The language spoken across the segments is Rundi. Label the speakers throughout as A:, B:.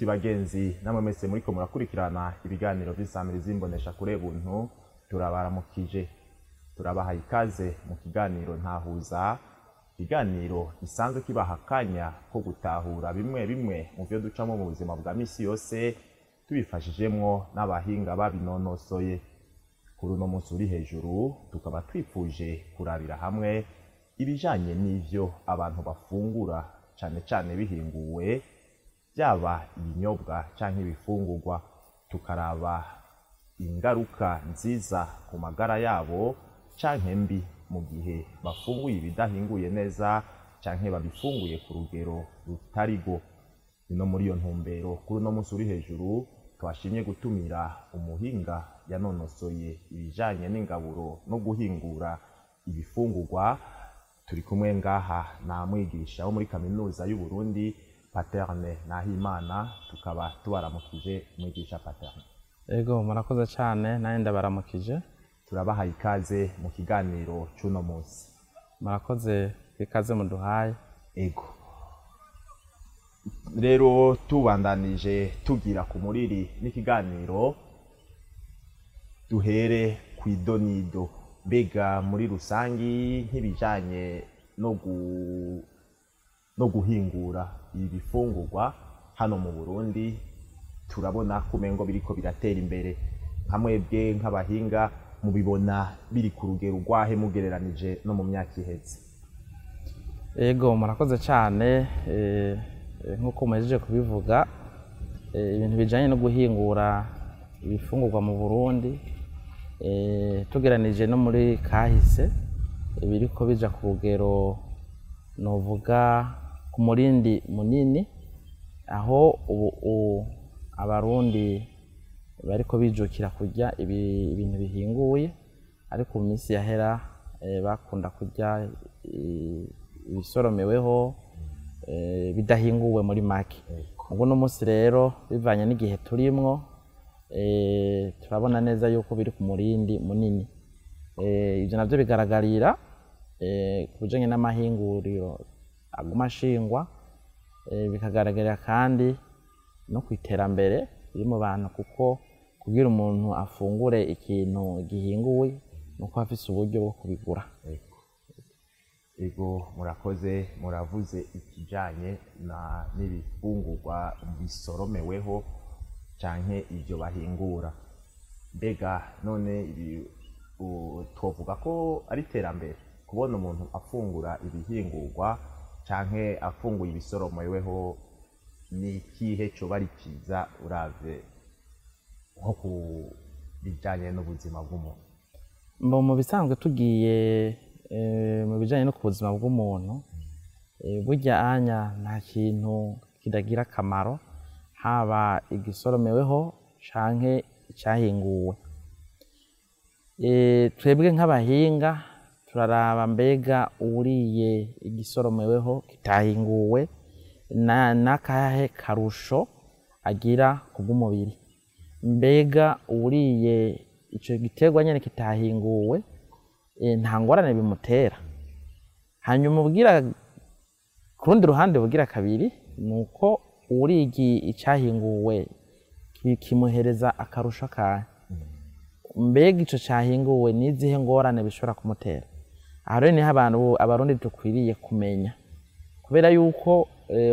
A: Bagenzi namwe mwese muriko murakurikirana ibiganiro vy'insamirizi imbonesha kure buntu, turabaramukije, turabahaye ikaze mu kiganiro Ntahuza, ikiganiro gisanzwe kibaha akanya ko gutahura bimwe bimwe mu vyo ducamo mu buzima bwa misi yose, tubifashijemwo n'abahinga babinonosoye. Kuri uno munsi uri hejuru tukaba twifuje kurabira hamwe ibijanye n'ivyo abantu bafungura, cane cane bihinguwe, byaba ibinyobwa canke ibifungurwa, tukaraba ingaruka nziza ku magara yabo canke mbi mu gihe bafunguye ibidahinguye neza canke babifunguye ku rugero rutari rwo. Ni no muri iyo ntumbero kuri uno munsi uri hejuru twashimye gutumira umuhinga yanonosoye ibijanye n'ingaburo no guhingura ibifungurwa. Turi kumwe ngaha na mwigisha wo muri Kaminuza y'u Burundi, Paterne Nahimana. Tukaba tubaramukije, mwigisha Paterne.
B: Ego, murakoze cyane, nanjye ndabaramukije.
A: Turabahaye ikaze mu kiganiro c'uno munsi.
B: Murakoze ikaze muduhaye.
A: Ego, rero tubandanije tugira ku muriri n'ikiganiro, duhere kw'idonido. Mbega muri rusangi nk'ibijanye no guhingura ibifungurwa hano mu Burundi, turabona ko umengo biriko biratera imbere. Nka mwebwe nk'abahinga, mubibona biri ku rugero rwahe mugereranije no mu myaka iheze?
B: Ego, murakoze cyane. Nk'uko muhejeje kubivuga, ibintu bijanye no guhingura ibifungurwa mu Burundi, tugeranije no muri kahise, biriko bija ku rugero novuga ku murindi munini, aho ubu Abarundi bariko bijukira kurya ibintu bihinguye, ariko mu minsi yahera bakunda kurya ibisoromeweho, bidahinguwe muri make. Ubwo uno munsi rero, bivanye n'igihe turimwo, turabona neza yuko biri ku murindi munini. Ivyo navyo bigaragarira ku bijanye n'amahinguriro aguma ashingwa, bikagaragarira kandi no ku iterambere riri mu bantu, kuko kugira umuntu afungure ikintu gihinguye nuko afise uburyo bwo kubigura.
A: Ego, murakoze. Muravuze ikijanye na n'ibifungurwa bisoromeweho canke ivyo bahingura. Mbega none ibi twovuga ko ari iterambere kubona umuntu afungura ibihingurwa canke afunguye ibisoromeweho? Ni ikihe coba ari ciza uravye nko ku bijanye n'ubuzima bw'umuntu?
B: Mu bisanzwe, tugiye mu bijanye no ku buzima bw'umuntu, burya anya nta kintu kidagira akamaro, haba igisoromeweho canke icahinguwe. Twebwe nk'abahinga turaraba mbega uwuriye igisoromeweho kitahinguwe n'akahe karusho agira ku bw'umubiri, mbega uwuriye ico giterwa nyene kitahinguwe nta ngorane bimutera. Hanyuma ubwira ku rundi ruhande, bugira kabiri, ni uko uwuriye icahinguwe kimuhereza akarusho kahe, mbega ico cahinguwe n'izihe ngorane bishobora kumutera. Aha rero niho abantu Abarundi dukwiriye kumenya, kubera yuko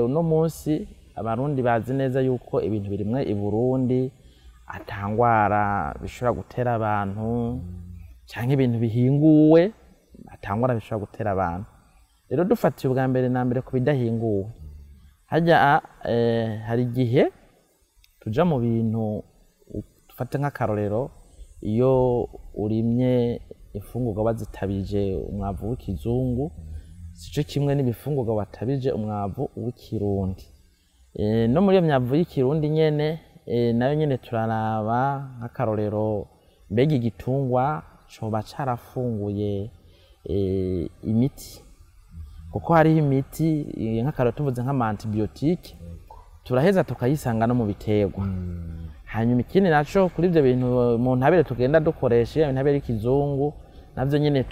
B: uno munsi Abarundi bazi neza yuko ibintu birimwe i Burundi ata ngwara bishobora gutera abantu, canke ibintu bihinguwe ata ngwara bishobora gutera abantu. Rero dufatiye ubwa mbere na mbere ku bidahinguwe, harya hari igihe tuja mu bintu, dufate nk'akarorero, iyo urimye imfungurwa wazitabije umwavu w'ikizungu, sico kimwe n'ibifungurwa watabije umwavu w'ikirundi. No muri iyo myavu y'ikirundi nyene, nayo nyene turaraba nk'akarorero, mbega igitungwa coba carafunguye imiti, kuko hariho imiti, nk'akarorero tuvuze nk'ama antibiotique, turaheza tukayisanga no mu biterwa. Hanyuma ikindi naco, kuri ivyo bintu mu ntabire tugenda dukoresha, iyo ntabire y'ikizungu, navyo nyene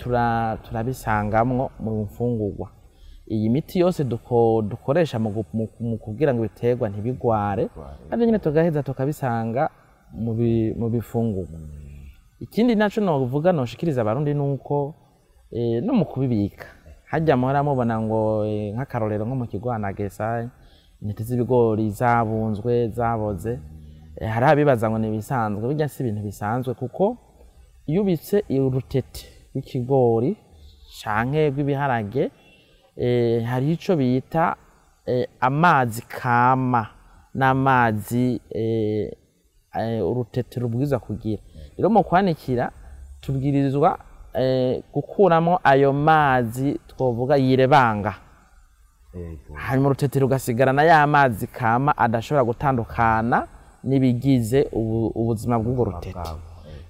B: turabisangamwo mu mfungurwa. Iyi miti yose dukoresha mu kugira ngo ibiterwa ntibigware, navyo nyene tugaheza tukabisanga mu bifungurwa. Ikindi naco novuga noshikiriza Abarundi nuko no mu kubibika, harya muhora mubona ngo nk'akarorero nko mu kigwanagesa intete z'ibigori zabunzwe zaboze, hariho abibaza ngo ni ibisanzwe. Burya si ibintu bisanzwe, kuko iyo ubitse urutete rw'ikigori canke rw'ibiharage, hariho ico bita amazi kama n'amazi urutete rubwirizwa kugira. Rero mu kwanikira tubwirizwa gukuramo ayo mazi twovuga yirebanga, hanyuma urutete rugasigarana ya mazi kama adashobora gutandukana n'ibigize ubuzima bw'urwo rutete.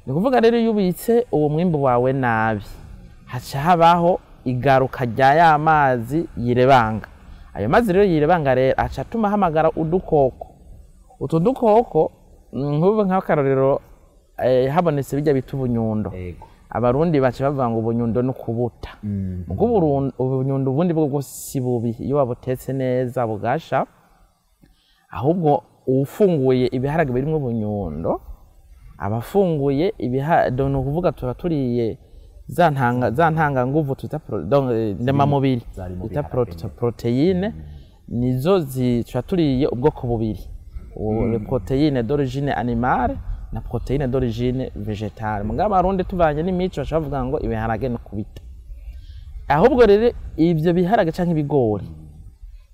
B: Ni ukuvuga rero iyo ubitse uwo mwimbu wawe nabi, haca habaho igaruka rya ya mazi yirebanga. Ayo mazi rero yirebanga rero aca atuma hamagara udukoko. Utwo dukoko, nk'ubu nk'akarorero, habonetse bijya bita ubunyundo. Abarundi baca bavuga ngo ubunyundo ni ukubuta. Ubwo ubunyundo ubundi bwo si bubi iyo wabutetse neza bugasha, ahubwo ufunguye ibiharage birimwo ubunyundo abafunguye ni ukuvuga tuba turiye za ntanganguvu twita ndemamubiri
A: Zari mu
B: twita
A: biharage nyene.
B: Protéine nizo tuba turiye ubwoko bubiri, protéine d'origine animale na protéine d'origine végétale. Mugabo Abarundi tuvanye n'imico baca bavuga ngo ibiharage ni kubita. Ahubwo rero ivyo biharage canke ibigori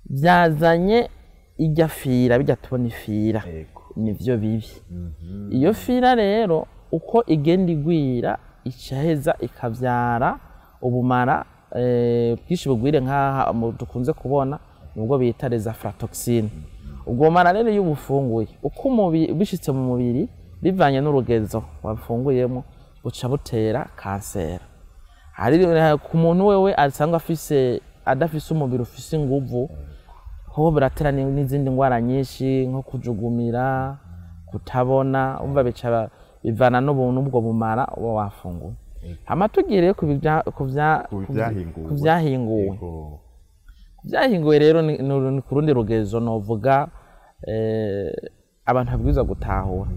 B: byazanye ijya fira, bijya tubona ifira, nivyo bibi. Iyo fira rero uko igenda igwira icaheza ikavyara ubumara bwinshi bugwire nk'aha dukunze kubona nubwo bita les aflatoxines. Ubwo bumara rero iyo ubufunguye uko bishitse mu mubiri bivanye n'urugezo wafunguyemo buca butera kanseri. Hari ku muntu wewe asanzwe afise adafise umubiri ufise inguvu, ho biratera n'izindi ndwara nyinshi nko kujugumira, kutabona, umva bica bivana n'ubuntu ubwo bumara uba wafunguye. Hama tugiye rero
A: Ku vyahinguwe.
B: ku vyahinguwe. Vyahinguwe rero ni ku rundi rugezo novuga abantu babwirizwa gutahura,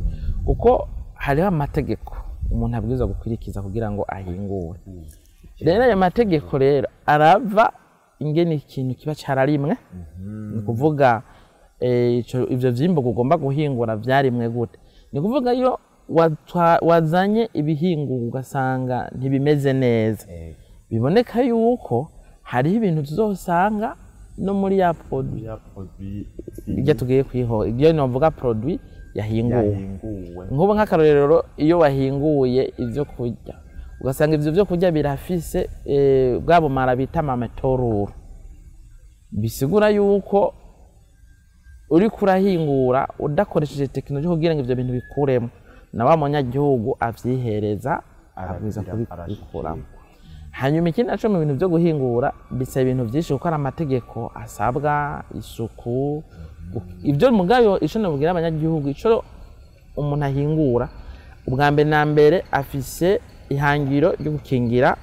B: kuko hariho amategeko umuntu abwirizwa gukurikiza kugira ngo ahingure. Rero ayo mategeko rero arava ingene ikintu kiba cararimwe, ni kuvuga ivyo vyimburwa ugomba guhingura vyarimwe gute. Ni kuvuga iyo wazanye ibihingurwa ugasanga ntibimeze neza, biboneka yuko hariho ibintu tuzosanga no muri ya produit
A: Ya produit
B: ibyo tugiye kwiho, ibyo novuga produit yahinguwe.
A: Yahinguwe.
B: Nk'ubu nk'akarorero iyo wahinguye ivyo kurya ugasanga ivyo vyo kurya birafise bwa bumara bita amametoruro, bisigura yuko uriko urahingura udakoresheje tekinoloji kugira ngo ivyo bintu bikuremo, na wa munyagihugu avyihereza abwiza kubikuramo. Hanyuma ikindi naco mu bintu vyo guhingura bisaba ibintu vyinshi, kuko hari amategeko asabwa, isuku, ivyo mugayo. Ico nobwira abanyagihugu, ico umuntu ahingura ubwa mbere na mbere afise ihangiro ryo gukingira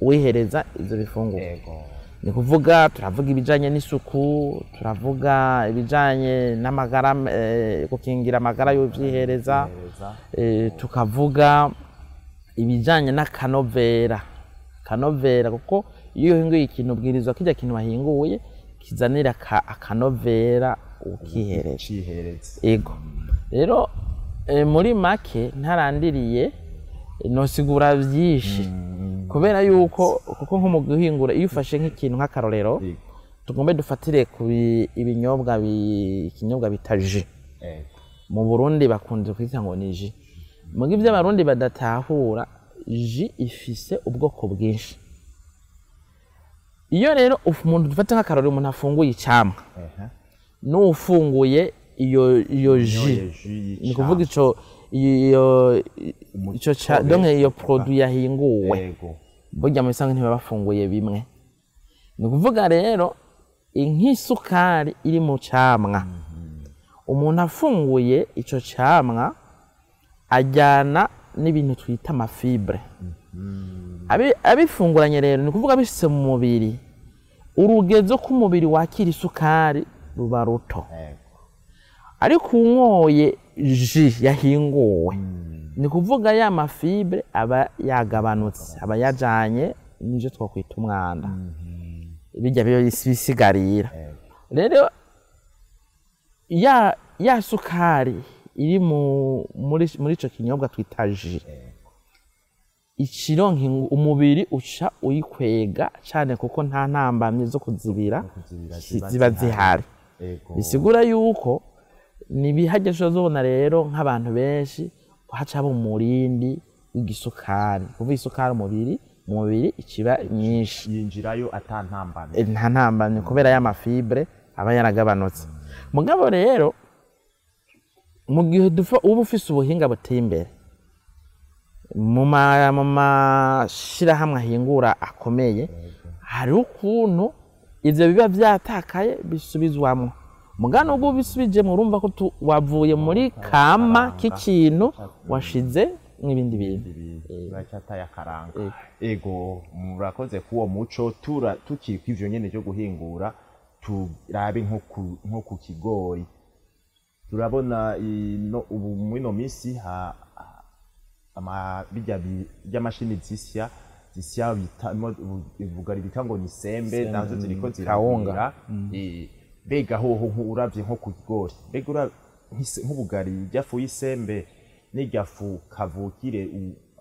B: uwihereza ivyo bifungurwa. Ni kuvuga turavuga ibijanye n'isuku, turavuga ibijanye n'amagara, gukingira amagara y'uvyihereza, tukavuga ibijanye n'akanovera. Kanovera kuko iyo uhinguye ikintu ubwirizwa kirya kintu wahinguye kizanira akanovera ukihereza.
A: Cihereza.
B: Ego. Rero muri make ntarandiriye, nosigura vyinshi kubera yuko kuko nko mu guhingura iyo ufashe nk'ikintu nk'akarorero, tugombe dufatire ku ibinyobwa ikinyobwa bita jus. Mu Burundi bakunze kwita ngo ni jus. Muga ivyo Abarundi badatahura, jus ifise ubwoko bwinshi. Iyo rero umuntu dufate nk'akarorero umuntu afunguye icamwa n'ufunguye iyo jus, ni kuvuga ico iyo ico donc iyo produit yahinguwe, burya mu bisanzwe ntibaba bafunguye bimwe. Ni ukuvuga rero nk'isukari iri mu camwa, umuntu afunguye ico camwa ajyana n'ibintu twita amafibre. Abifunguranye rero ni ukuvuga bishitse mu mubiri, Urugezo k'umubiri wakira isukari ruba ruto.
A: Yego.
B: Ariko unyoye jus yahinguwe, ni kuvuga ya ma fibres aba yagabanutse, aba yajanye n'ivyo twakwita umwanda, bijya bisigarira. Rero ya sukari iri muri ico kinyobwa twita jus, ikironka umubiri uca uyikwega cane, kuko nta ntambamyi zo kuzibira
A: kuzibira ziba
B: ziba
A: zihari.
B: Zihari. Bisigura yuko nibihajya uzobona rero nk'abantu benshi haca haba umurindi w'igisukari, kuva isukari mu mubiri ikiba nyinshi.
A: Yinjirayo ata ntambamyi.
B: Nta ntambamyi, kubera ya ma fibres aba yaragabanutse. Mugabo rero mu gihe uba ufise ubuhinga buteye imbere mu mashirahamwe ahingura akomeye, hariho ukuntu ivyo biba vyatakaye bisubizwamwo. Mugabo nubwo ubisubijemwo, urumva ko wavuye muri kama k'ikintu washize mw'ibindi bintu.
A: Biracyataye akaranga. Ego, murakoze k'uwo muco. Tura tukiri kw'ivyo nyene vyo guhingura, turabe nko ku kigori. Turabona ino ubu muri ino minsi ama bijya by'amashini zisya bita ubugari bita ngo ni sembe.
B: Sembe,
A: nazo ziriko
B: kawunga.
A: ziragwira. Mbega hoho uravye nko ku kigori, mbega nk'ubugari irya fu y'isembe n'irya fu kavukire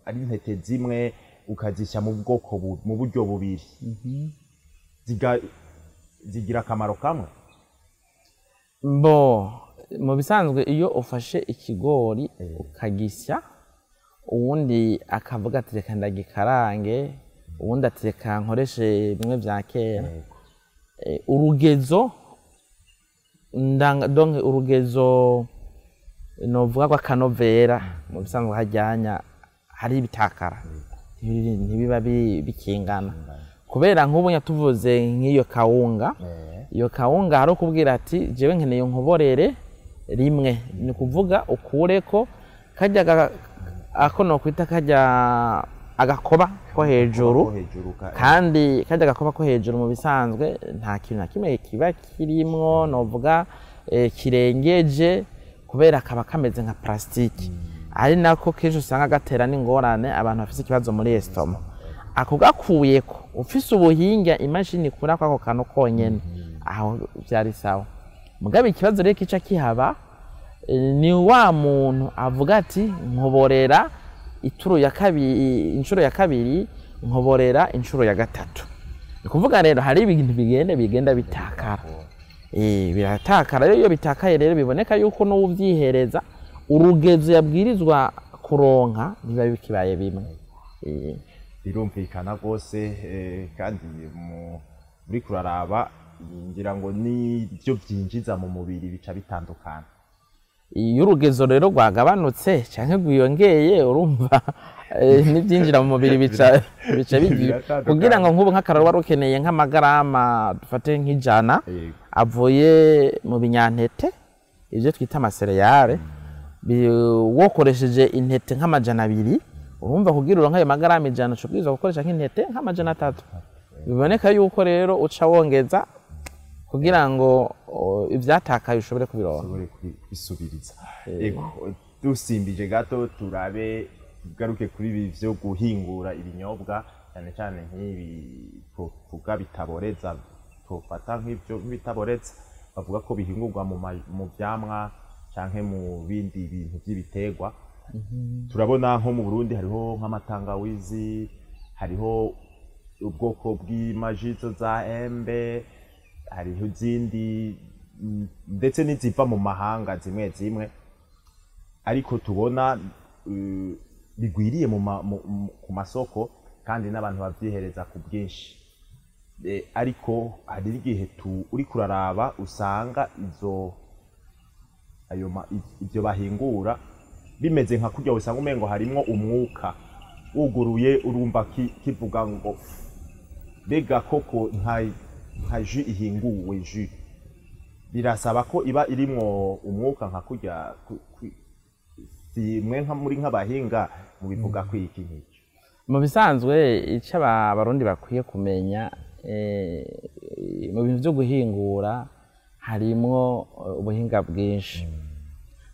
A: ari intete zimwe, ukazisya mu bwoko mu buryo bubiri, zigira akamaro kamwe?
B: Bo mu bisanzwe iyo ufashe ikigori ukagisya, uwundi akavuga ati reka ndagikarange, uwundi ati reka nkoreshe bimwe vya kera, urugezo donc urugezo novuga rw'akanovera, mu bisanzwe hajyanya hari ibitakara. Ntibiba bikingana, kubera nk'ubu tuvuze nk'iyo kawunga, iyo kawunga hari ukubwira ati jewe nkeneye nkoborere rimwe, ni ukuvuga ukureko kajya ako nokwita kajya agakoba ko hejuru.
A: Ko hejuru
B: Kandi kajya agakoba ko hejuru mu bisanzwe nta kintu na kimwe kiba kirimwo, novuga kirengeje, kubera kaba kameze nka plastique, ari nako kenshi usanga gatera n'ingorane abantu bafise ikibazo muri estomac. Ako gakuyeko, ufise ubuhinga, imashini ikura kwako kantu konyene, aho vyari sawa. Mugabe ikibazo rero kica kihaba, ni wa muntu avuga ati nkoborera ituro ya kabiri, inshuro ya kabiri, nkoborera inshuro ya gatatu. Ni kuvuga rero hari ibintu bigenda bitakara. Biratakara rero. Iyo bitakaye rero, biboneka yuko n'uwuvyihereza urugezo yabwirizwa kuronka ntibiba bikibaye bimwe.
A: Birumvikana rwose. Kandi muri kuraraba, ngira ngo n'ibyo byinjiza mu mubiri bica bitandukana.
B: Iyo urugezo rero rwagabanutse canke rwiyongeye, urumva n'ibyinjira mu mubiri bica bigira
A: Biratandukana.
B: Kugira ngo nk'ubu nk'akararo wari ukeneye nk'amagarama dufate nk'ijana avuye mu binyantete, ibyo twita ama céréales, wokoresheje intete nk'200, urumva kugira uronke ayo magarama 100 uca ubwirizwa gukoresha nk'intete nk'300. Biboneka yuko rero uca wongeza kugira ngo ivyatakaye ushobore kubironka.
A: Ushobore kubisubiriza. Ego, dusimbije gato turabe, tugaruke kuri ibi vyo guhingura ibinyobwa, cyane cyane nk'ibi tuvuga bitaboreza, tufata nk'ivyo nk'ibitaboreza bavuga ko bihingurwa mu vyamwa canke mu bindi bintu vy'ibiterwa. Turabona nko mu Burundi hariho nk'amatangawizi, hariho ubwoko bw'imajizo za embe, hariho izindi, ndetse n'iziva mu mahanga zimwe zimwe, ariko tubona bigwiriye ku masoko kandi n'abantu bavyihereza ku bwinshi. Ariko hari igihe uriko uraraba usanga izo ayo ivyo bahingura bimeze nka kurya usanga umengo harimwo umwuka, wuguruye urumva kivuga ngo mbega koko nka jus ihinguwe, jus birasaba ko iba irimwo umwuka nka kurya si mwe nka muri nk'abahinga mubivuga ko iki nk'icyo?
B: Mu bisanzwe icyo Abarundi bakwiye kumenya, mu bintu vyo guhingura harimwo ubuhinga bwinshi.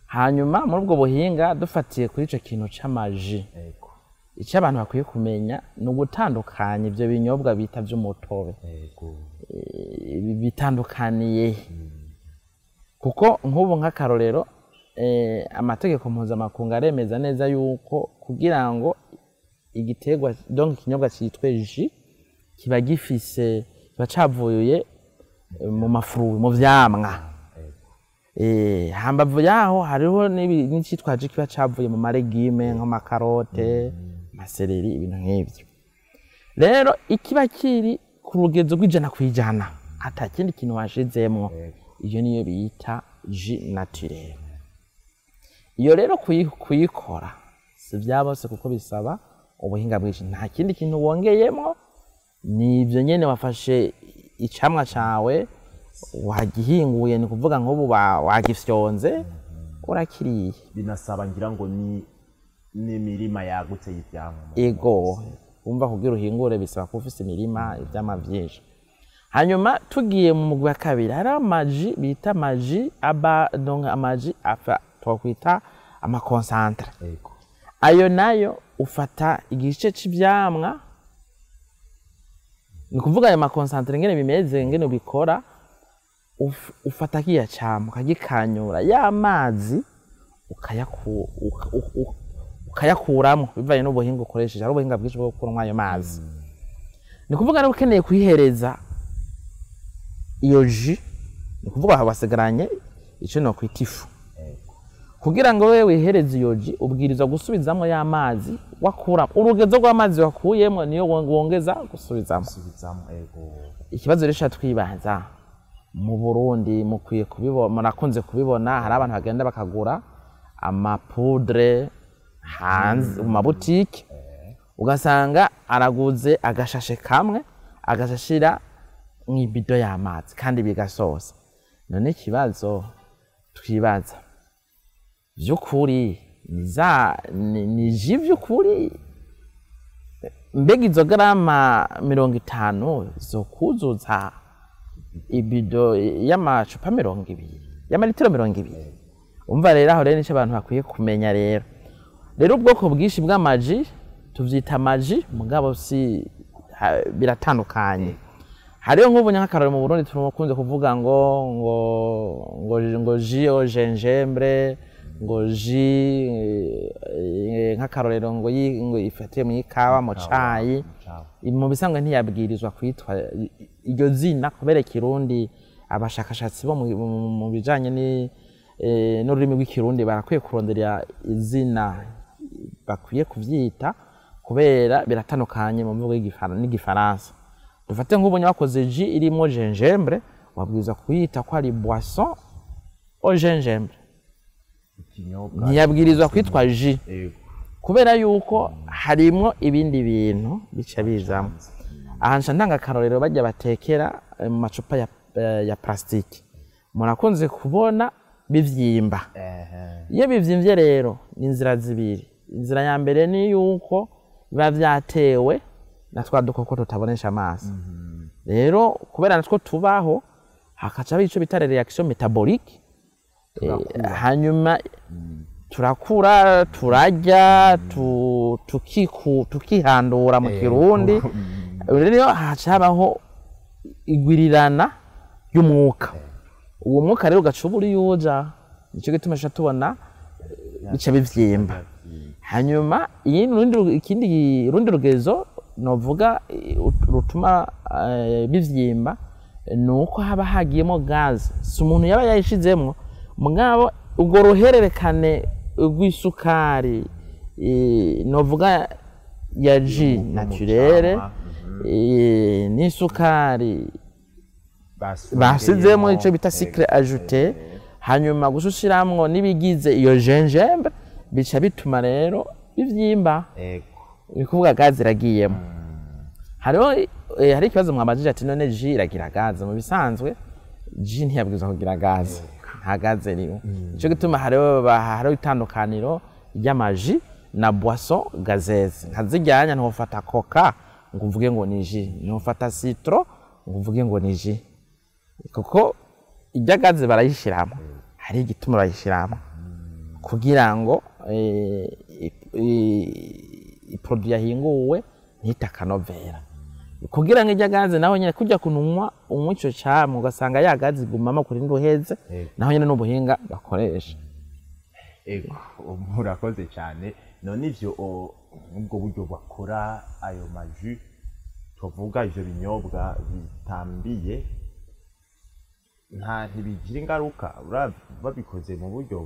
B: Hanyuma muri ubwo buhinga, dufatiye kuri ico kintu c'amaji, icyo abantu bakwiye kumenya ni ugutandukanya ivyo binyobwa bita vy'umutobe. Bitandukaniye he? Kuko nk'ubu nk'akarorero, amategeko mpuzamakungu aremeza neza yuko kugira ngo igiterwa, donc ikinyobwa cyitwe jus, kiba gifise, kiba cavuye mu ma fruits, mu vyamwa. Hambavu yaho hariho n'icitwa jus kiba cavuye mu ma légumes, nk'amakarote, ama céleri, ibintu nk'ivyo. Rero ikiba kiri ku rugezo rw'100% ata kindi kintu washizemwo, iyo niyo bita jus naturel. Iyo rero kuyikora si vya bose, kuko bisaba ubuhinga bwinshi. Nta kindi kintu wongeyemwo, ni ivyo nyene. Wafashe icamwa cawe, wagihinguye, ni kuvuga nk'ubu wagifyonze, urakiriye.
A: Binasaba ngira ngo ni n'imirima yagutse y'ivyamwa.
B: Ego, wumva kugira uhingure bisaba kuba ufise imirima, ivyamwa vyinshi. Hanyuma tugiye mu mugwi wa kabiri, hari ama jus bita ama jus aba, donc ama jus afa twakwita ama concentrés. Ayo nayo ufata igice c'ivyamwa, ni kuvuga ayo ma concentrés ngene bimeze, ngene ubikora, ufata kiya camwa ukagikanyura, ya mazi ukayakuramwo bivanye n'ubuhinga ukoresheje. Hari ubuhinga bwinshi bwo gukuramwo ayo mazi. Ni kuvuga niba ukeneye kuyihereza iyo jus, ni kuvuga wasigaranye ico nokwita ifu. Kugira ngo wewe wihereze iyo jus, ubwirizwa gusubizamwo ya mazi wakura. Urugezo rw'amazi wakuyemwo niyo wongeza gusubizamwo.
A: Gusubizamo, ego.
B: Ikibazo rero twibaza, mu Burundi mukwiye kubibona, murakunze kubibona, hari abantu bagenda bakagura ama poudre hanze mu mabutike, ugasanga araguze agashashe kamwe, agashashira mw'ibido y'amazi kandi bigasosa. None ikibazo twibaza, vy'ukuri ni za ni jus vy'ukuri? Mbega izo garama 50 zokuzuza ibido y'amacupa 20, y'amaritiro 20? Umva rero, aho rero nico abantu bakwiye kumenya. Rero ubwoko bwinshi bw'ama jus, tuvyita ama jus, mugabo si biratandukanye. Hariho nk'ubu nk'akarorero mu Burundi turakunze kuvuga ngo jus au gingembre, ngo jus nk'akarorero ngo ifatiye mu ikawa, mu cayi. Mu bisanzwe ntiyabwirizwa kwitwa iryo zina, kubera Ikirundi, abashakashatsi bo mu bijanye n'ururimi rw'Ikirundi barakwiye kurondera izina bakwiye kuvyita, kubera biratandukanye mu mvugo n'Igifaransa. Dufate nk'ubu wakoze jus irimwo gingembre, wabwirizwa kuyita ko ari boisson au gingembre.
A: Ikinyobwa.
B: Ntiyabwirizwa kwitwa jus, kubera yuko harimwo ibindi bintu bica bizamo. Aha nca ntanga akarorero: bajya batekera mu macupa ya plastique, murakunze kubona bivyimba. Iyo bivyimbye rero ni inzira zibiri. Inzira ya mbere ni yuko biba vyatewe na twa dukoko tutabonesha amaso. Rero kubera natwo tubaho, hakaca haba ico bita réaction métabolique. Hanyuma turakura, turarya, tukihandura mu Kirundi. Rero haca habaho igwirirana ry'umwuka. Uwo mwuka rero ugaca ubura iyo uja, nico gituma tuca tubona bica bivyimba. Hanyuma iyindi ikindi rundi rugezo novuga rutuma bivyimba ni uko haba hagiyemo gaze. Si umuntu yaba yayishizemwo, mugabo urwo ruhererekane rw'isukari, novuga ya jus naturelle, n'isukari basizemo, ico bita sucre ajouté, hanyuma gusa ushiramwo n'ibigize iyo gingembre, bica bituma rero bivyimba. Ni kuvuga gaze iragiyemo. Hariho hari ikibazo mwabajije ati: "None jus iragira gaze?" Mu bisanzwe jus ntiyabwirizwa kugira gaze, nta gaze iriho. Nico gituma hariho itandukaniro ry'ama jus na boisson gazeuse. Nka ziryanya, ntiwofata Coca ngo uvuge ngo ni jus, ntiwofata citron. ngo uvuge ngo ni jus, kuko irya gaze barayishiramo, hari igituma bayishiramo kugira ngo iproduit yahinguwe ntite akanovera, kugira ngo irya gaze naho nyene kurya kuntu unywa ico camwa ugasanga ya gaze igumamo kurinda uheze, naho nyene n'ubuhinga bakoresha.
A: Ego, murakoze cyane. None ivyo ubwo buryo bakora ayo majus, tuvuga ivyo binyobwa bitambiye, nta ntibigira ingaruka? Babikoze mu buryo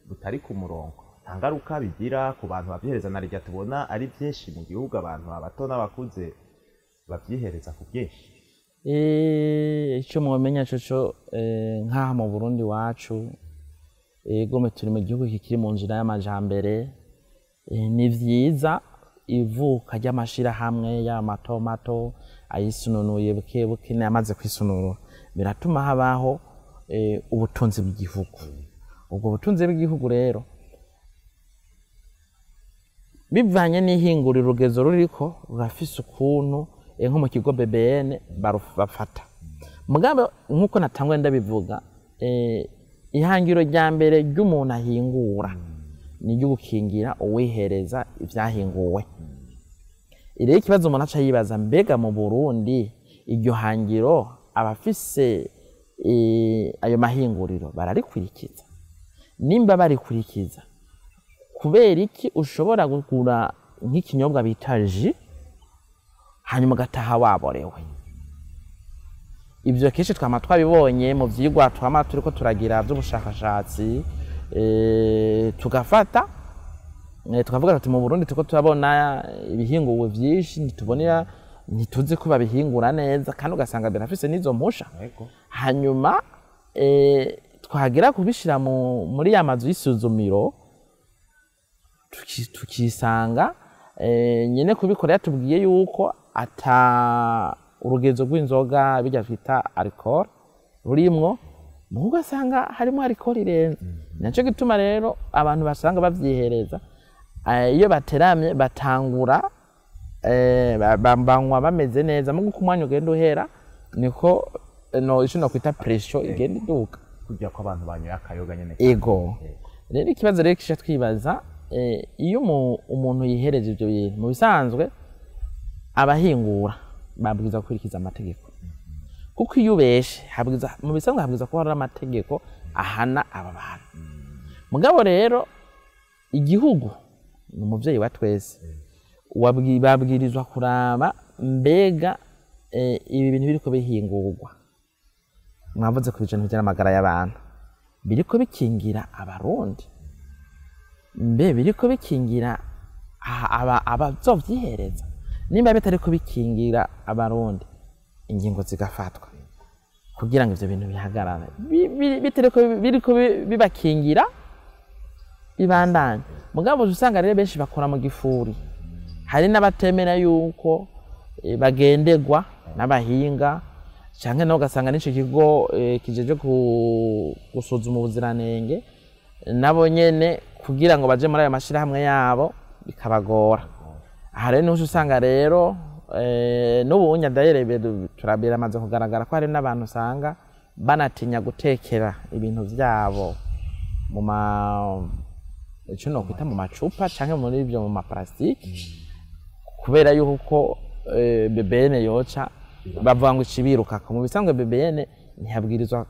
A: butari ku murongo, nta ngaruka bigira ku bantu babyihereza? Na rya tubona ari byinshi mu gihugu, abantu abato n'abakuze babyihereza ku bwinshi.
B: Icyo mwomenya coco, nk'aha mu Burundi iwacu, ego turi mu gihugu kikiri mu nzira y'amajambere. Ni vyiza ivuka ry'amashirahamwe yaba mato mato ayisununuye buke buke n'ayamaze kwisununura, biratuma habaho ubutunzi bw'igihugu. Ubwo butunzi bw'igihugu rero, bivanye n'ihinguriro urugezo ruriko, rurafise ukuntu nko mu kigo BBN bafata. Mugabo nk'uko natangwe ndabivuga, ihangiro rya mbere ry'umuntu ahingura ni iryo gukingira uwihereza ibyahinguwe. Rero ikibazo umuntu aca yibaza, mbega mu Burundi iryo hangiro abafise ayo mahinguriro bararikurikiza? Nimba barikurikiza, kubera iki ushobora kugura nk'ikinyobwa bita jus hanyuma ugataha waborewe? Ibyo kenshi twama twabibonye mu vyigwa twama turiko turagira vy'ubushakashatsi, tugafata tukavuga tuti mu Burundi turiko turabona ibihinguwe vyinshi, ntitubonera, ntituzi ko babihingura neza, kandi ugasanga birafise n'izo mpusha. Hanyuma twagera kubishira muri ya mazu y'isuzumiro, tukisanga nyene kubikora yatubwiye yuko ata urugezo rw'inzoga bijya twita alcool rurimwo, mugo ugasanga harimo alcool irenze. Naco gituma rero abantu basanga bavyihereza, iyo bateramye batangura banywa bameze neza, mugo uko umwanya ugenda uhera niko no ico nokwita pression igenda iduka.
A: Kurya ko abantu banyoye akayoga nyene.
B: Ego. Rero ikibazo rero kisha twibaza, iyo umuntu yihereje ivyo bintu, mu bisanzwe abahingura babwirizwa gukurikiza amategeko, kuko iyo ubeshe habwiza, mu bisanzwe habwirizwa kuba hari amategeko ahana aba bantu. Mugabo rero igihugu ni umuvyeyi wa twese, babwirizwa kuraba mbega ibi bintu biriko bihingurwa, mwavuze ku bijanye by'amagara y'abantu, biriko bikingira Abarundi, mbe biriko bikingira abazovyihereza? Nimba bitariko bikingira Abarundi, ingingo zigafatwa kugira ngo ivyo bintu bihagarare. Bitariko biriko bibakingira, bibandanye. Mugabo usanga rero benshi bakora mu gifuri, hari n'abatemera yuko bagendegwa n'abahinga, canke naho ugasanga n'ico kigo kijeje gusuzuma ubuziranenge, nabo nyene kugira ngo baje muri ayo mashirahamwe yabo bikabagora. Aha rero niho uca usanga rero n'ubunya ndayere biramaze kugaragara ko hari n'abantu usanga banatinya gutekera ibintu vyabo mu ma ico nokwita mu macupa canke muri ivyo mu maparasitike, kubera yuko BBN yoca bavuga ngo icibirukako. Mu bisanzwe BBN ntihabwirizwa,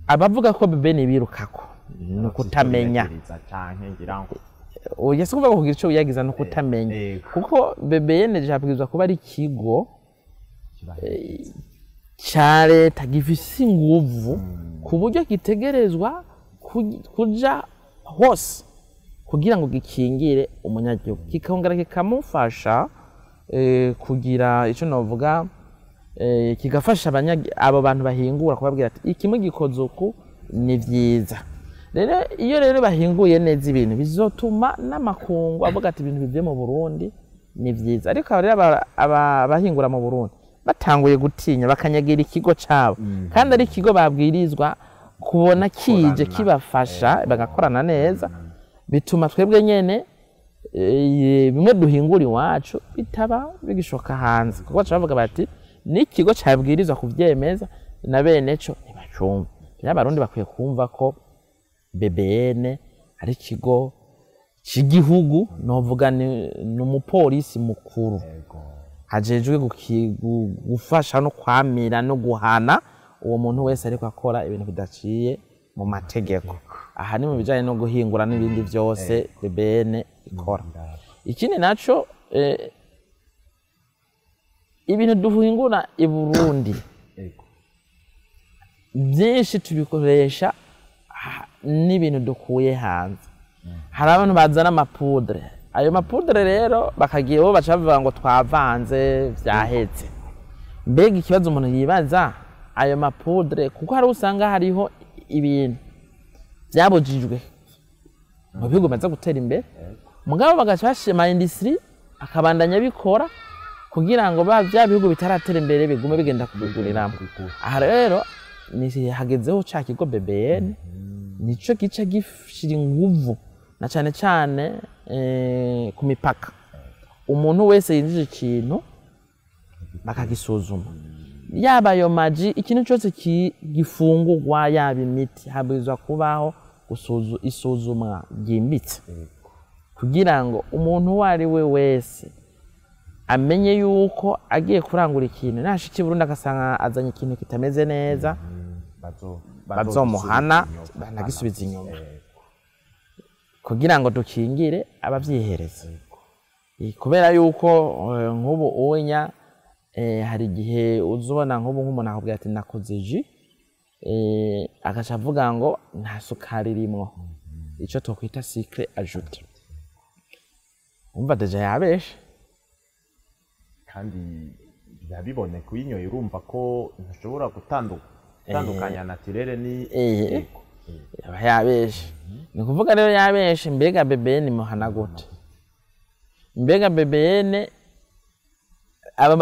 B: abavuga ko BBN ibirukako ni ukutamenya.
A: Canke ngira ngo
B: Oya, si kuvuga kugira ico wiyagiza, ni ukutamenya, kuko BBN cabwirizwa kuba ari ikigo ca leta gifise inguvu ku buryo gitegerezwa kuja hose kugira ngo gikingire umunyagihugu, kikongera kikamufasha kugira ico novuga, kigafasha abo bantu bahingura kubabwira ati ikimwe gikoze uku ni vyiza. Rero iyo rero bahinguye neza ibintu, bizotuma n'amakungu avuga ati ibintu bivuye mu Burundi ni vyiza. Ariko rero abahingura mu Burundi batanguye gutinya, bakanyagira ikigo cabo, kandi ari ikigo babwirizwa kubona kije kibafasha, bagakorana neza, bituma twebwe nyene bimwe duhingura iwacu bitaba bigishoka hanze, kuko baca bavuga bati N'ikigo cabwirizwa kuvyemeza na bene co ntibacumva. Rero Abarundi bakwiye kumva ko BBN ari ikigo c'igihugu, novuga ni umupolisi mukuru ajejwe gufasha no kwamira no guhana uwo muntu wese ariko akora ibintu bidaciye mu mategeko. Aha ni mu bijanye no guhingura n'ibindi vyose BBN ikora. Ikindi naco, ibintu duhingura i Burundi byinshi tubikoresha n'ibintu dukuye hanze. Hari abantu bazana ama poudre, ayo ma poudre rero bakagira bo baca bavuga ngo twavanze vyaheze. Mbega ikibazo umuntu yibaza, ayo ma poudre, kuko hari usanga hariho ibintu byabujijwe mu bihugu bimaze gutera imbere, mugabo bagaca bashima industrie akabandanya bikora kugira ngo ba bya bihugu bitaratera imbere bigume bigenda kubiguriramo. Aha rero ni hagezeho ca kigo BBN, nico gica gishira inguvu na cane cane ku mipaka. Umuntu wese yinjije ikintu bakagisuzuma, yaba ayo maji, ikintu cyose gifungurwa, yaba imiti, habwirizwa kubaho isuzumwa ryimbitse kugira ngo umuntu uwo ari we wese amenye yuko agiye kurangura ikintu, nashika i Burundi agasanga azanye ikintu kitameze neza, bazomuhana banagisubiza inyuma, kugira ngo dukingire abavyihereza. Kubera yuko nk'ubu unya hari igihe uzubona nk'ubu nk'umuntu akubwira ati nakoze jus, agaca avuga ngo nta sukari irimwo, ico twokwita sucre ajouté. Umva déjà yabeshe.
A: Kandi biba biboneka, uyinyoye urumva ko ntushobora gutandukanya naturel ni
B: Yaba yabeshe. Ni ukuvuga rero yabeshe. Mbega BBN muhana gute? Mbega BBN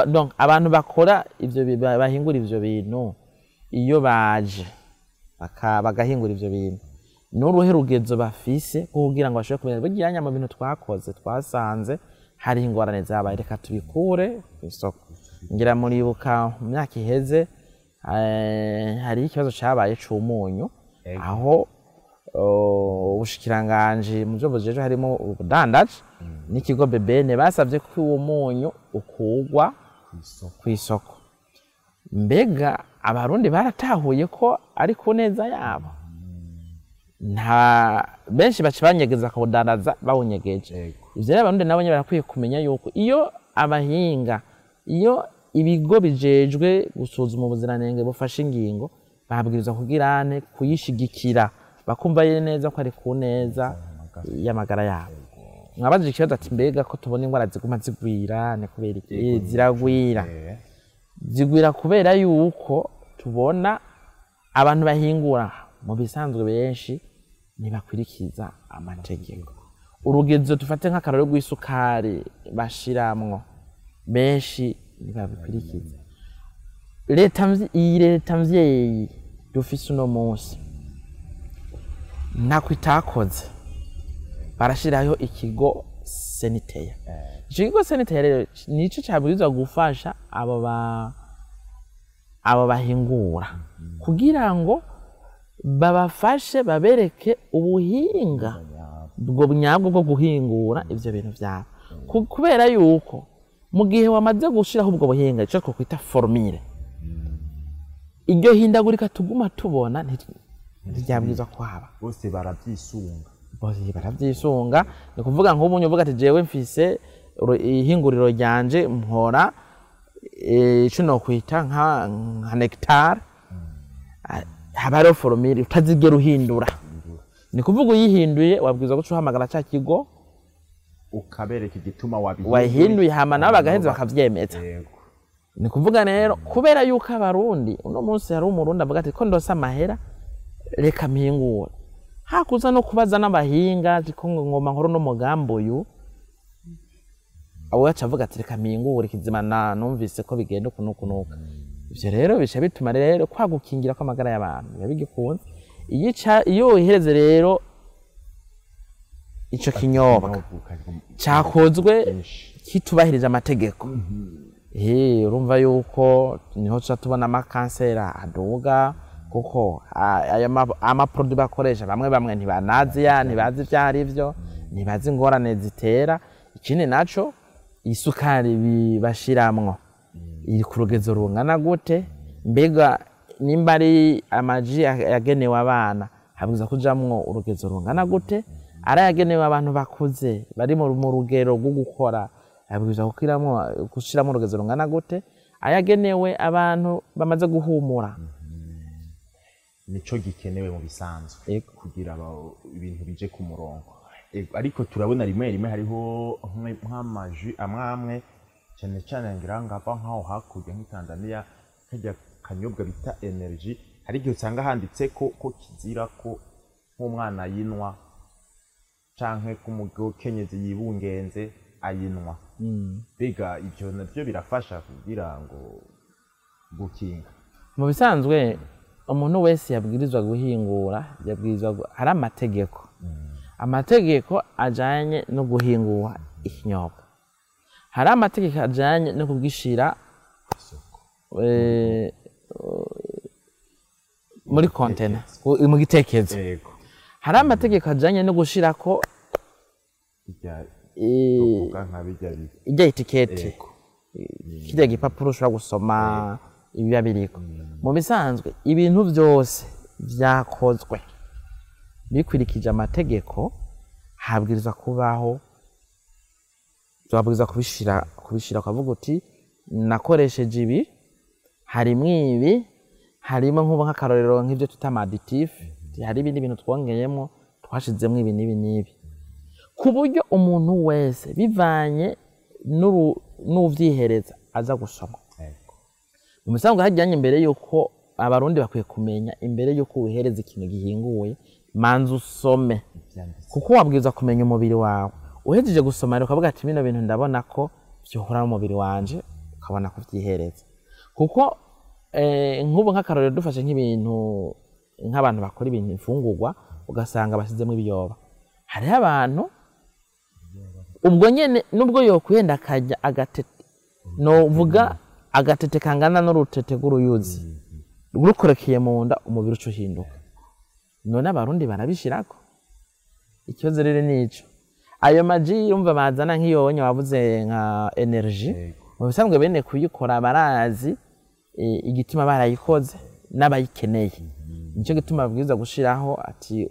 B: donc abantu bakora ivyo bahingura ivyo bintu, iyo baje bagahingura ivyo bintu, n'uruhe rugezo bafise kugira ngo bashobore kumenya burya mu bintu twakoze twasanze hari ingorane zabaye, reka tubikure ku isoko? Ngira muribuka mu myaka iheze, hariho ikibazo cabaye c'umunyu, aho ubushikiranganji mu byo bujejwe harimo ubudandaji n'ikigo BBN basavye ko uwo munyu ukugwa ku isoko. Mbega Abarundi baratahuye ko ari ku neza yabo? Nta benshi baca banyegeza kuwudandaza bawunyegeje. Ivyo rero Abarundi nabo nyene barakwiye kumenya yuko iyo abahinga, iyo ibigo bijejwe gusuzuma ubuziranenge bufashe ingingo, babwirizwa kugira ane kuyishigikira, bakumva neza ko ari ku neza y'amagara yabo. Mwabajije ikibazo ati mbega ko tubona ingwara ziguma zigwira, ni kubera iki? Ziragwira, zigwira kubera yuko tubona abantu bahingura mu bisanzwe benshi ntibakurikiza amategeko. Urugezo, dufate nk'akarore rw'isukari bashiramwo, benshi ntibabikurikiza. Leta iyi leta mvyeyi dufise uno munsi ntako itakoze, barashiraho ikigo Seniteya. Ico kigo Seniteya rero nico cabwirizwa gufasha abo bahingura kugira ngo babafashe, babereke ubuhinga bwo nyabwo bwo guhingura ivyo bintu vyabo. Kubera yuko mu gihe wamaze gushiraho ubwo buhinga, ico twokwita formule, iryo hindagurika tuguma tubona ntiryabwirizwa kuhaba.
A: Bose barabyisunga.
B: Bose baravyisunga. Ni kuvuga nk'ubu uvuga ati jewe mfise ihinguriro ryanje, mpora ico nokwita nka nectar. Haba hariho formule utazigera uhindura. Ni kuvuga uyihinduye wabwirizwa guca uhamagara ca kigo
A: ukabereka igituma wabihinduye,
B: wahinduye, hama nabo bagaheza bakavyemeza. Ni kuvuga rero kubera yuko Abarundi uno munsi hari Umurundi avuga ati ko ndose amahera reka mpingure, hakuza no kubaza n'abahinga ati ko ngoma nkuru n'umugambi uyu, abo yaca avuga ati reka mpingure kizima na numvise ko bigenda uku n'uku n'uku. Ivyo rero bica bituma rero kwa gukingira kw'amagara y'abantu biba bigikunze. Iyo wihereze rero ico kinyobwa cakozwe kitubahirije amategeko. Urumva yuko niho tuca tubona amakanseri aduga, kuko ayo amaproduit bakoresha bamwe bamwe ntibanazi ya ntibazi ivyo ari vyo, ntibazi ingorane zitera. Ikindi naco, isukari bashiramwo iri ku rugezo rungana gute? Mbega nimba ari amaji yagenewe abana, habwirizwa kujamwo urugezo rungana gute? Ari ayagenewe abantu bakuze bari mu rugero rwo gukora, habwirizwa gushiramwo urugezo rungana gute? Ayagenewe abantu bamaze guhumura.
A: Nico gikenewe mu bisanzwe kugira ibintu bije ku murongo. Ariko turabona rimwe rimwe hariho nk'amaji amwe amwe, cyane cyane ngira ngava nk'aho hakurya nk'i Tanzania, kajya kanyobwa bita energy, hari igihe usanga handitse ko kizira ko nk'umwana yinwa canke ko umukenyezi yibungenze ayinwa. Mbega ivyo navyo birafasha kugira ngo gukinga?
B: Mu bisanzwe umuntu wese yabwirizwa guhingura, yabwirizwa hari amategeko. Amategeko ajanye no guhingura ikinyobwa, hari amategeko ajanye no kugishira muri kontena, mu gitekezo. Hari amategeko ajanye no gushirako ijya etikete, kirya gipapuro ushobora gusoma ibiba biriko. Mu bisanzwe ibintu vyose vyakozwe bikurikije amategeko, habwirizwa kubaho, twabwirizwa kubishira ukavuga uti nakoresheje ibi, harimwo ibi, harimo nk'ubu nk'akarorero nk'ivyo twita amaditif, hari ibindi bintu twongeyemo, twashizemwo ibi n'ibi n'ibi, ku buryo umuntu wese bivanye n'uvyihereza aza gusoma. Mu bisanzwe hajyanye imbere yuko abarundi bakwiye kumenya, imbere yuko uhereza ikintu gihinguye, manza usome, kuko wabwirizwa kumenya umubiri wawe. Uhejeje gusoma rero ukavuga ati bino bintu ndabona ko vyohura n'umubiri wanje, ukabona kuvyihereza. Kuko nk'ubu nk'akarorero dufashe nk'ibintu nk'abantu bakora ibintu imfungurwa, ugasanga basizemwo ibiyoba. Hariho abantu ubwo nyene nubwo yokwenda akarya agatete, novuga agatete kangana n'urutete rw'uruyuzi, rukorekeye mu nda, umubiri uca uhinduka. None abarundi barabishirako. Ikibazo rero nico. Ayo maji yumva bazana nk'iyonye wavuze nka energy, mu bisanzwe bene kuyikora barazi igituma barayikoze n'abayikeneye. Nico gituma babwirizwa gushiraho ati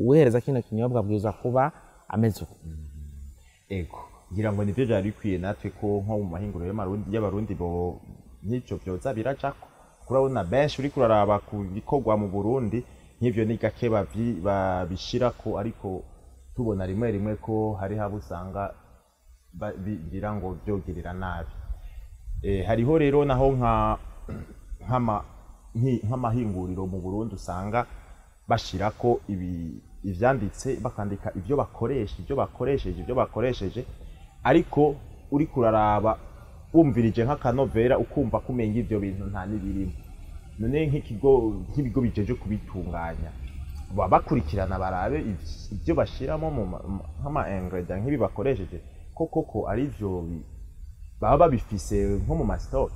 B: uhereza kino kinyobwa abwirizwa kuba ameze uko.
A: Ego, ngira ngo nivyo vyari bikwiye natwe ko nko mu mahinguriro y'abarundi bo nk'ivyo vyoza biracako. Kurabona benshi uriko uraraba ku bikorwa mu Burundi nk'ivyo ni gake babishirako, ariko tubona rimwe rimwe ko hari habo usanga bigira ngo vyogirira nabi. Hariho rero naho nk'amahinguriro mu Burundi usanga bashirako ivyanditse, bakandika ivyo bakoresha, ivyo bakoresheje, ivyo bakoresheje, ariko uriko uraraba wumvirije nk'akanovera ukumva kumenga ivyo bintu nta n'ibirimo. None nk'ibigo bijeje kubitunganya baba bakurikirana barabe ivyo bashiramo nk'ama ingredient nk'ibi bakoresheje ko koko ari ivyo baba babifise nko mu ma stock.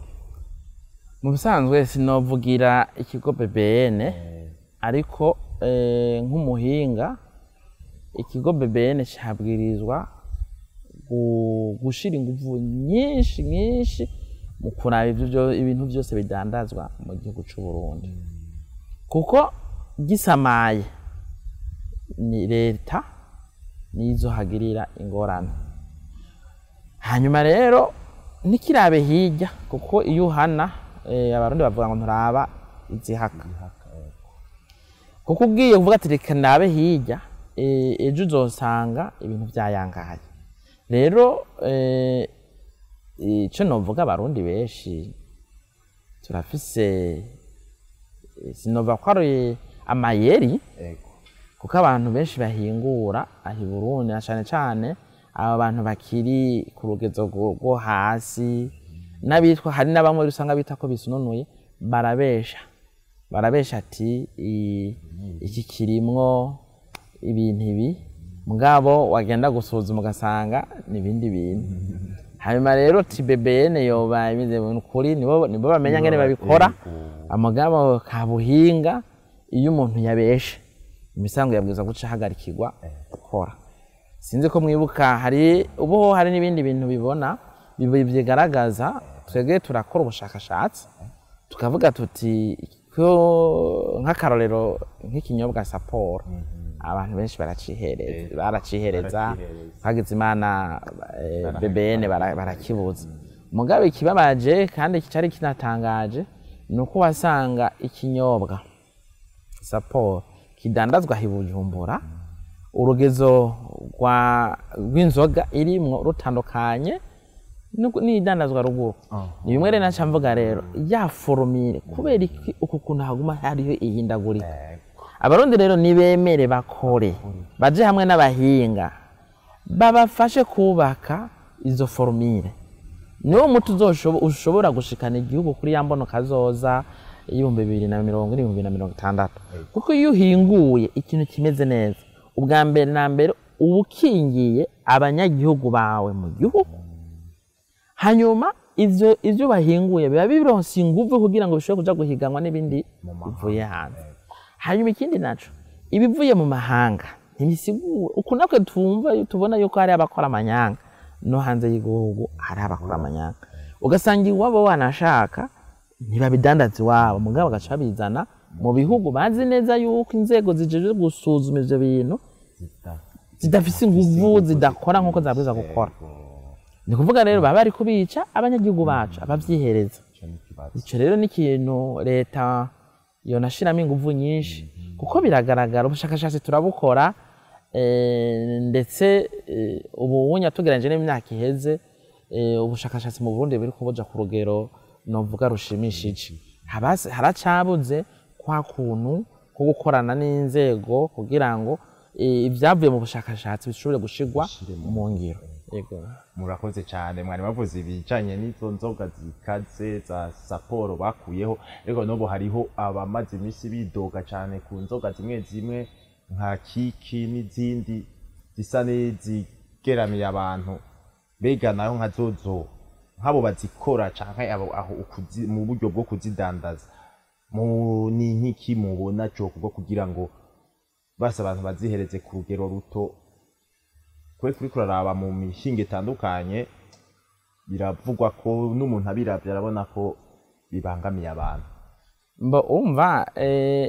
B: Mu bisanzwe sinovugira ikigo BBN, ariko nk'umuhinga ikigo BBN cabwirizwa gushira inguvu nyinshi nyinshi mu kuraba ibintu vyose bidandazwa mu gihugu c'u Burundi, kuko gisamaye ni leta nizo hagirira ingorane. Hanyuma rero ntikirabe hirya, kuko iyo uhana abarundi bavuga ngo nturaba izihaka, kuko ugiye kuvuga ati reka ndabe hirya, ejo uzosanga ibintu vyayangaye. Rero ico novuga, abarundi benshi turafise, sinova ko ari amayeri, kuko abantu benshi bahingura aho i Burundi, na cane cane aba bantu bakiri ku rugezo rwo hasi, n'abitwa hari na bamwe usanga bita ko bisununuye, barabesha ati iki kirimwo ibintu ibi, mugabo wagenda gusuzuma ugasanga n'ibindi bintu. Hanyuma rero TBBN yoba imeze kuri nibo bamenya ngene babikora. Amagabo kabuhinga, iyo umuntu yabeshe imisango yabwiza guca ahagarikirwa gukora. Sinzi ko mwibuka, hari ubu hari n'ibindi bintu bibona bigaragaza. Twebwe turakora ubushakashatsi, tukavuga tuti ko nk'akarorero nk'ikinyobwa Saporo, abantu benshi baracihereza, baracihereza.
A: Baracihereza.
B: Hagize Imana, BBN barakibuza. Mugabe ikibabaje kandi cyari kinatangaje ni uko wasanga ikinyobwa Saporo kidandazwa i Bujumbura, urugezo rw'inzoga irimwo rutandukanye n'idandazwa ruguru. Ni bimwe rero naca mvuga rero ya formule, kubera iki uku kuntu haguma hariho ihindagurika? Abarundi rero nibemere bakore, baje hamwe n'abahinga babafashe kubaka izo formule. Niwo muti ushobora gushikana igihugu kuri ya mbono kazoza y'2040, 2060, kuko iyo uhinguye ikintu kimeze neza, ubwa mbere na mbere uba ukingiye abanyagihugu bawe mu gihugu. Hanyuma ivyo bahinguye biba bironse inguvu kugira ngo bishobore kuja guhiganwa n'ibindi bivuye hanze. Hanyuma ikindi naco, ibivuye mu mahanga ntibisigura uku natwe twumva, tubona yuko hari abakora amanyanga. No hanze y'igihugu hari abakora amanyanga, ugasanga iwabo wanashaka ntibabidandaza iwabo, mugabo bagaca babizana mu bihugu bazi neza yuko inzego zijejwe gusuzuma ivyo bintu zidafise inguvu, zidakora nk'uko zabwirizwa gukora. Ni kuvuga rero baba bari kubica abanyagihugu bacu abavyihereza. Ico rero ni ikintu leta yonashiramo inguvu nyinshi, kuko biragaragara, ubushakashatsi turabukora, ndetse ubu wunya tugereranyije n'imyaka iheze, ubushakashatsi mu Burundi buri kubuja ku rugero novuga rushimishije. Haracabuze kwa kuntu ko gukorana n'inzego kugira ngo ibyavuye mu bushakashatsi bishobore gushirwa mu ngiro. Yego.
A: Murakoze cyane. Mwari bavuze ibijanye n'izo nzoga zikaze za Saporo bakuyeho, ariko n'ubu hariho abamaze iminsi bidoga cyane ku nzoga zimwe zimwe nka Kiki n'izindi zisa n'izigeramiye abantu. Mbega nayo nka zozo, nk'abo bazikora canke abo aho mu buryo bwo kuzidandaza, mu ni nk'iki mubona cokorwa kugira ngo basi abantu bazihereze ku rugero ruto? Kwe kuri kuraraba mu mishinga itandukanye, biravugwa ko n'umuntu abiravye arabona ko bibangamiye abantu.
B: Mbo umva,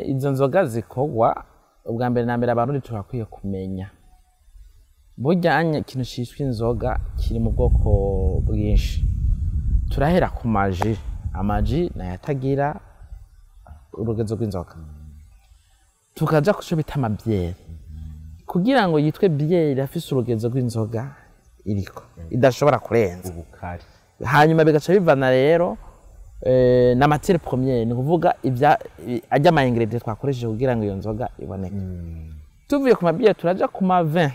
B: izo nzoga zikorwa, ubwa mbere na mbere Abarundi turakwiye kumenya burya anya ikintu citwa inzoga kiri mu bwoko bwinshi. Turahera ku maji. Amaji nayo atagira urugezo rw'inzoga, tukaja kuco bita amabyeri. Kugira ngo yitwe byeri irafise urugezo rw'inzoga iriko idashobora kurenza
A: ubukari.
B: Hanyuma bigaca bivana rero na matière première, ni kuvuga ibya ajya ama ingrédients twakoresheje kugira ngo iyo nzoga iboneke. Tuvuye ku mabiye, turaja ku mavin.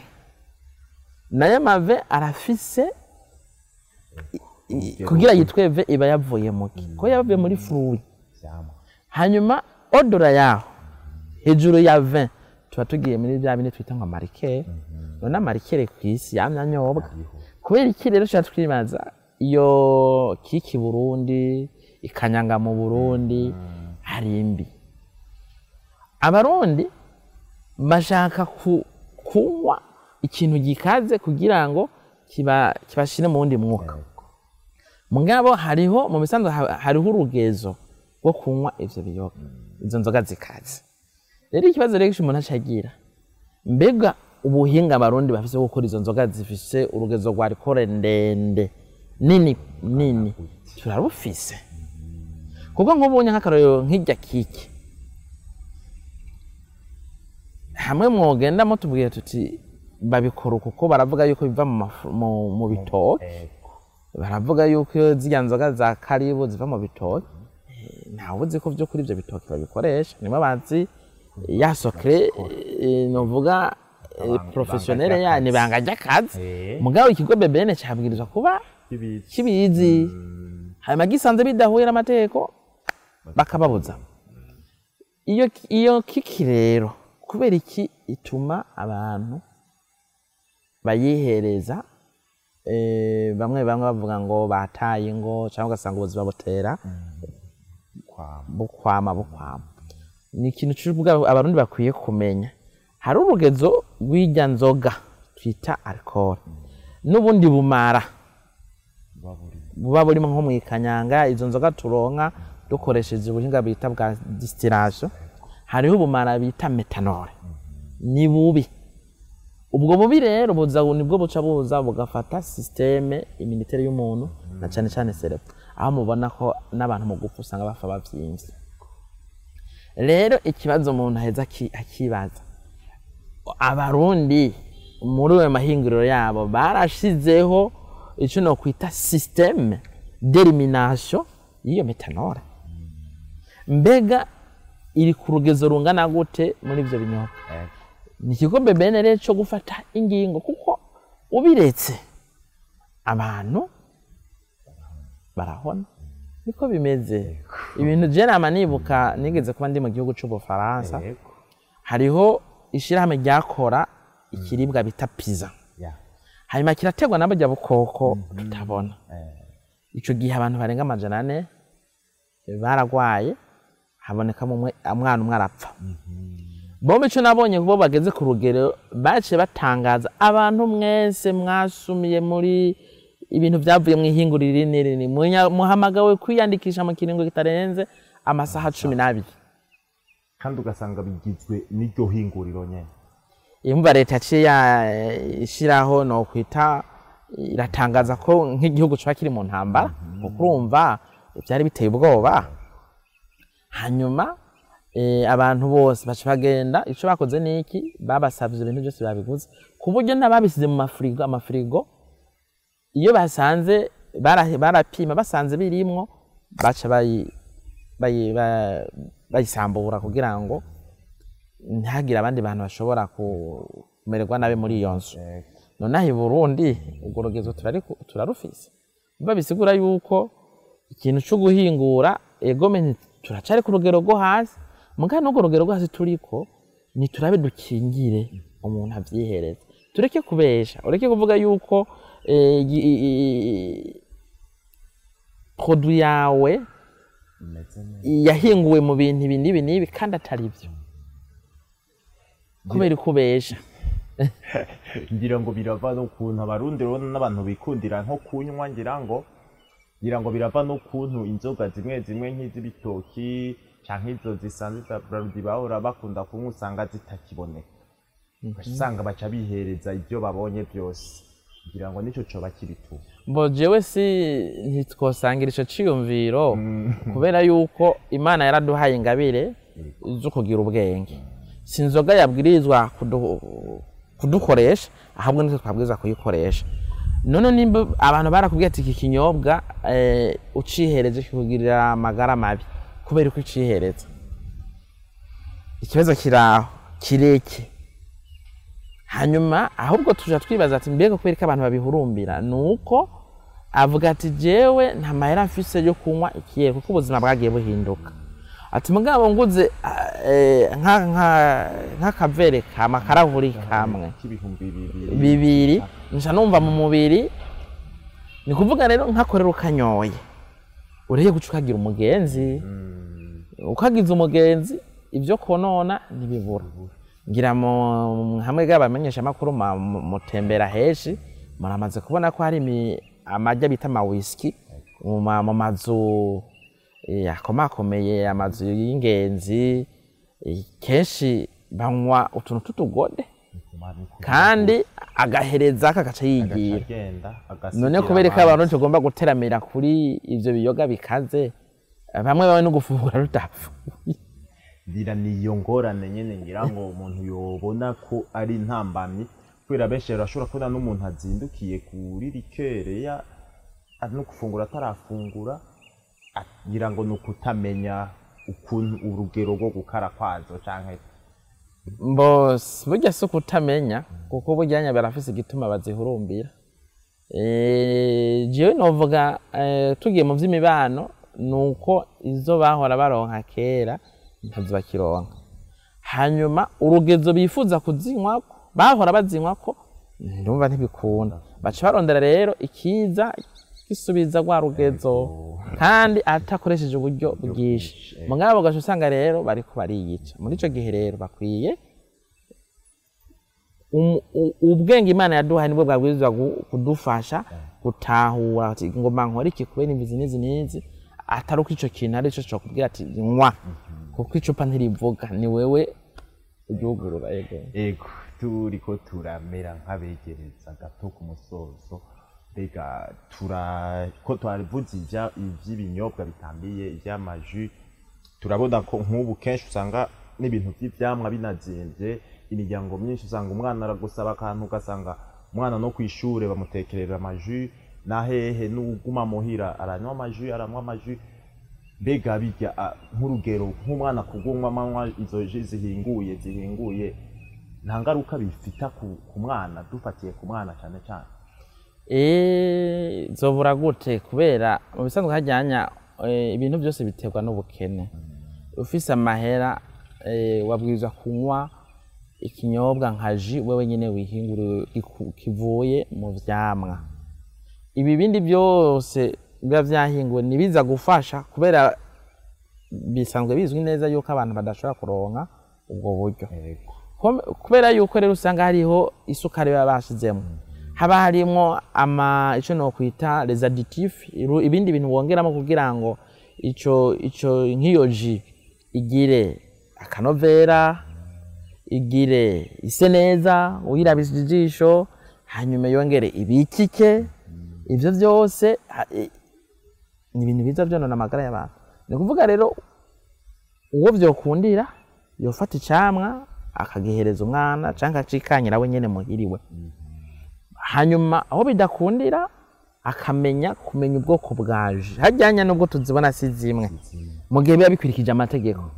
B: Nayo amavin arafise kugira yitwe vin iba yavuye muki, ko yavuye muri fruit,
A: vyamwa.
B: Hanyuma au-delà yaho, hejuru ya vin, tuba tugiye muri bya bindi twita ngo ama liqueurs. None ama liqueurs kw'isi yamye anyobwa, kubera iki rero tuca twibaza iyo Kiki Burundi, ikanyanga mu Burundi hari imbi? Abarundi bashaka kunywa ikintu gikaze kugira ngo kibashire mu wundi mwuka. Mugabo hariho mu bisanzwe hariho urugezo rwo kunywa ivyo biyoga, izo nzoga zikaze. Rero ikibazo rero umuntu acagira, mbega ubuhinga Abarundi bafise bwo gukora izo nzoga zifise urugezo rwa alcool ndende, nini nini, turarufise? Kuko nk'ubunye nk'akarorero nk'irya Kiki, hamwe mwogenda mutubwiye tuti babikora uku, kuko baravuga yuko biva mu bitoki, baravuga yuko iyo zirya nzoga za Karibu ziva mu bitoki. Ntawe uzi ko vyo kuri ivyo bitoki babikoresha, nibo bazi ya secret, novuga professionnel ya
A: ibanga
B: ni ibanga ry'akazi. Mugabo ikigo BBN cabwirizwa kuba
A: kibizi.
B: Kibizi. Hanyuma gisanze bidahuye n'amategeko, bakababuza. Iyo Kiki rero, kubera iki ituma abantu bayihereza Bamwe bamwe bavuga ngo bataye ingo, cyangwa ugasanga ubuzima butera bukwama bukwama. Ni ikintu cy'uvuga Abarundi bakwiye kumenya, hari urugezo rw'irya nzoga twita alcool n'ubundi bumara buba burimo nko mu ikanyanga. Izo nzoga turonka dukoresheje ubuhinga bita bwa distillation, hariho ubumara bita méthanol, ni bubi. Ubwo bubi rero buza, nibwo buca buza bugafata système immunitaire y'umuntu, na cyane cyane cerveau, aho mubona ko n'abantu mu gupfa usanga bapfa bavyimvye. Rero ikibazo umuntu aheza akibaza, Abarundi muri ayo mahinguriro yabo barashizeho icyo nokwita système d'élimination y'iyo méthanol? Mbega iri ku rugezo rungana gute muri ivyo binyobwa? Ni ikigo BBN rero cyo gufata ingingo, kuko ubiretse abantu barahona. Niko bimeze ibintu. Je nama nibuka nigeze kuba ndi mu gihugu c'Ubufaransa, hariho ishirahamwe ryakora ikiribwa bita pizza, hanyuma kirategwa n'abarya bukoko tutabona. Ico gihe abantu barenga 400 baragwaye, habonekamo umwe, umwana umwe arapfa. Bombe ico nabonye, bo bageze ku rugero baciye batangaza: abantu mwese mwasumiye muri ibintu vyavuye mu ihinguriro iri n'iri, muhamagawe kwiyandikisha mu kiringo kitarenze amasaha 12.
A: Kandi ugasanga bigizwe n'iryo hinguriro nyene.
B: Imva leta yaciye ishiraho no kwita iratangaza ko nk'igihugu coba kiri mu ntambara, kuko urumva byari biteye ubwoba. Hanyuma abantu bose baca bagenda. Ico bakoze niki? Babasavye ibintu byose babiguze, ku buryo n'ababisize mu mafrigo, amafrigo iyo basanze barapima basanze birimwo, baca bayisambura kugira ngo ntihagire abandi bantu bashobora kumererwa nabi muri iyo nzu. Nonaha i Burundi urwo rugezo turarufise. Biba bisigura yuko ikintu co guhingura egome turacari ku rugero rwo hasi. Muga n'urwo rugero rwo hasi turiko, niturabe dukingire umuntu avyihereza, tureke kubesha, ureke kuvuga yuko produit yawe
A: imeze neza,
B: yahinguwe mu bintu ibi n'ibi n'ibi kandi atari byo, kubera kubesha.
A: Ngira ngo birava n'ukuntu Abarundi rero n'abantu bikundira nko kunywa. Ngira ngo birava n'ukuntu inzoga zimwe zimwe nk'iz'ibitoki canke izo zisanzwe za Brarudi bahora bakunda kunywa usanga zitakiboneka, usanga baca bihereza ibyo babonye byose. Ngira ngo nico coba kibituma.
B: Mbo jewe si ntitwosangira ico ciyumviro, kubera yuko Imana yaraduhaye ingabire zo kugira ubwenge. Si inzoga yabwirizwa kudukoresha, ahubwo nitwe twabwirizwa kuyikoresha. None nimba abantu barakubwiye ati iki kinyobwa ucihereje kikugirira amagara mabi, kubera uko ucihereza? Ikibazo kiraho kireke. Hanyuma ahubwo tuja twibaza ati mbega kubera ko abantu babihurumbira? Nuko avuga ati jewe nta mahera mfise yo kunywa ikiyeri, kuko ubuzima bwagiye buhinduka. Ati mugabo nguze nk'akavere kamwe, akarahuri kamwe
A: k'ibihumbi 2
B: bibiri, nca numva mu mubiri. Ni kuvuga rero nkakorera ukanyoye, ureke guca ukagira umugenzi. Ukagize umugenzi, ibyo konona ntibibura. Ngira mu hamwe bw'abamenyeshamakuru mutembera henshi, muramaze kubona ko hari amajya bita amawisiki mu mazu akomakomeye, amazu y'ingenzi. Kenshi banywa utuntu tw'utugode, kandi agahereza kagaca yigira.
A: Agenda.
B: None kubera ko abantu tugomba guteramira kuri ivyo biyoga bikaze, bamwe bamwe no gufungura rudapfuye.
A: Ngira niyo ngorane nyene, ngira ngo umuntu yobona ko ari intambamyi, kubera benshi barashobora kubona n'umuntu azindukiye kuri liqueur ya no gufungura atarafungura, ngira ngo ni ukutamenya ukuntu urugero rwo gukara kwazo canke
B: Mbose burya si ukutamenya, kuko burya nya barafise igituma bazihurumbira. Jewe novuga tugiye mu vy'imibano, nuko izo bahora baronka kera ntazo bakironka. Hanyuma urugezo bifuza kuzinywako bahora bazinywako Ndumva ntibikunda, baca barondera rero ikiza gisubiza rwa rugezo kandi atakoresheje uburyo bwinshi. Mugabo ugaca usanga rero bariko bariyica. Muri ico gihe rero bakwiye ubwenge Imana yaduhaye, nibwo bwabwirizwa kudufasha gutahura ati ngomba nkore iki kubera imvizi n'izi n'izi, atari uko ico kintu ari cyo cokubwira ati nywa, kuko icupa ntirivuga, ni wewe uryugurura. Ego.
A: Ego, turiko turamera nk'abegereza gato ku musozo. Mbega tura ko twarivuze ivy'ibinyobwa bitambiye, ivy'amajus, turabona ko nk'ubu kenshi usanga n'ibintu vy'ivyamwa binazimvye. Imiryango myinshi usanga umwana aragusaba akantu, ugasanga umwana no kw'ishure bamutekerera amajus, na hehe n'uguma muhira aranywa amajus, aranywa amajus. Mbega bijya nk'urugero nk'umwana kugunywa amanywa izo jus zihinguye nta ngaruka bifita ku mwana, dufatiye ku mwana cyane cyane?
B: Zobura gute? Kubera mu bisanzwe hajyanya ibintu byose biterwa n'ubukene. Ufise amahera, wabwirizwa kunywa ikinyobwa nka jus wewe nyene wihinguriwe, kivuye mu vyamwa. Ibi bindi byose biba vyahinguwe ntibiza gufasha, kubera bisanzwe bizwi neza yuko abantu badashobora kuronka ubwo buryo. Kubera yuko rero usanga hariho isukari baba bashizemo, haba harimwo ama ico nokwita les additifs, ibindi bintu wongeramo kugira ngo ico nk'iyo jus igire akanovera, igire ise neza uyirabishije ijisho, hanyuma yongere ibikike. Ivyo vyose ni ibintu biza vyonona amagara y'abantu. Ni ukuvuga rero uwo vyokundira yofata icamwa akagihereza umwana canke acikanyira we nyene muhiriwe. Hanyuma aho bidakundira akamenya kumenya ubwoko bwa jus. Hajyanya nubwo tuzibona si zimwe, mu gihe biba bikurikije amategeko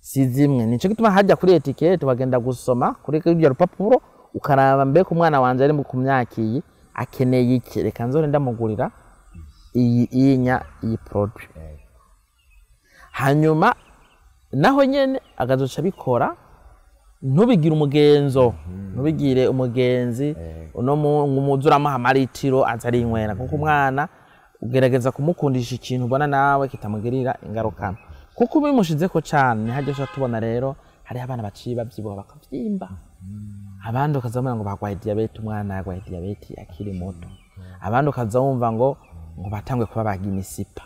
B: si zimwe. Nico gituma hajya kuri étiquette bagenda gusoma kuri rurya rupapuro, ukaraba mbega umwana wanje ari ku myaka iyi akeneye iki, reka nzore ndamugurira iyi inya iyi produit. Hanyuma naho nyene akazoca abikora. Ntubigire umugenzo, ntubigire umugenzi uno umuzi uramuha amaritiro aza arinywera, kuko umwana ugerageza kumukundisha ikintu ubona nawe kitamugirira ingaruka mbi, kuko ubimushizeko cane ntihajya uca tubona rero hariho abana baciye bavyibuha bakavyimba, abandi ukaza wumva ngo bagwaye diyabete, umwana yagwaye diyabete akiri muto, abandi ukaza wumva ngo batanguye kubabaga imisipa.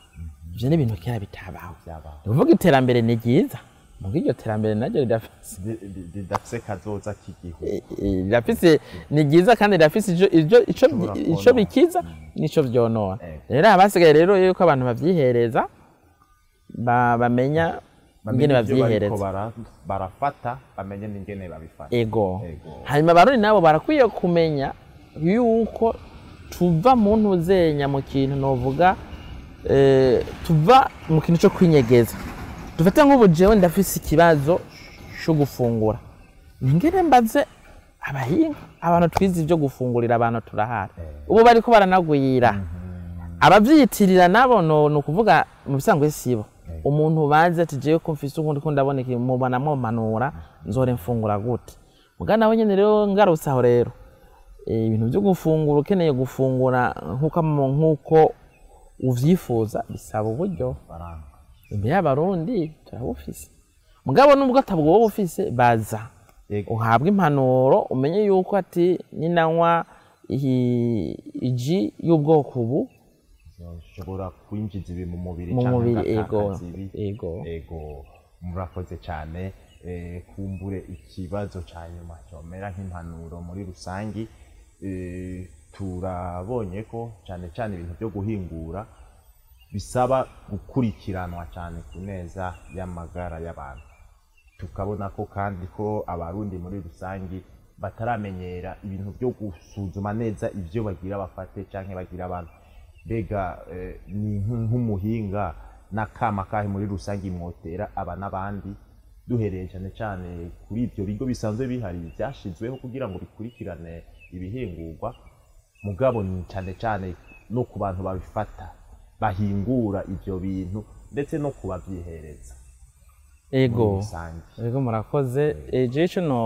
B: Ivyo ni ibintu kera bitabaho.
A: Vyabaho.
B: Ni ukuvuga iterambere ni ryiza, muga iryo terambere naryo rirafise
A: Ridafise kazoza k'igihugu.
B: Rirafise, ni ryiza kandi rirafise ico
A: Ishobora
B: ico
A: konona.
B: bikiza n'ico vyonona.
A: Rero
B: Rero abasigaye rero yuko abantu bavyihereza bamenya ingene
A: bamenye ivyo bariko
B: bavyihereza.
A: Barafata, bamenye n'ingene babifata.
B: Ego.
A: Ego.
B: Hanyuma abarundi nabo barakwiye kumenya yuko tuva mu ntuzenya, mu kintu novuga tuva mu kintu cyo kwinyegeza. Dufate nk'ubu jewe ndafise ikibazo cyo gufungura, ngene mbaze abahinga, abantu twize ibyo gufungurira abantu turahari, ubu bariko baranagwira abavyiyitirira nabo. No ni ukuvuga mu bisanzwe sibo umuntu bazi ati jewe ko mfise ukundi ko ndabona iki, mubona mwomanura nzore mfungura gute. Muga nawe nyene rero ngarutse aho rero, ibintu byo gufungura, ukeneye gufungura nkuko uvyifuza bisaba uburyo.
A: Faranga.
B: Imbere y'abarundi turabufise, mugabo nubwo atabwo wowe ufise, baza uhabwe impanuro, umenye yuko ati ninanywa iyi iji y'ubwoko ubu
A: Ushobora kwinjiza ibi mu mubiri
B: mu
A: canke
B: mubiri. Ego.
A: ugatakaza ibi.
B: Ego.
A: Ego, murakoze cyane. Kumbure ikibazo ca nyuma cyomera nk'impanuro muri rusangi. Turabonye ko cyane cyane ibintu byo guhingura bisaba gukurikiranwa cyane ku neza y'amagara y'abantu, tukabona ko kandi ko abarundi muri rusangi bataramenyera ibintu byo gusuzuma neza ibyo bagira bafate canke bagira abantu. Mbega ni nk'umuhinga n'akama kahe muri rusangi mwotera aba n'abandi, duhereye cyane cyane kuri ibyo bigo bisanzwe bihari byashizweho kugira ngo bikurikirane ibihingurwa, mugabo ni cyane cyane no ku bantu babifata bahingura ibyo bintu, ndetse no kubavyihereza muri
B: Ego.
A: rusange?
B: Ego, murakoze. Jewe ico no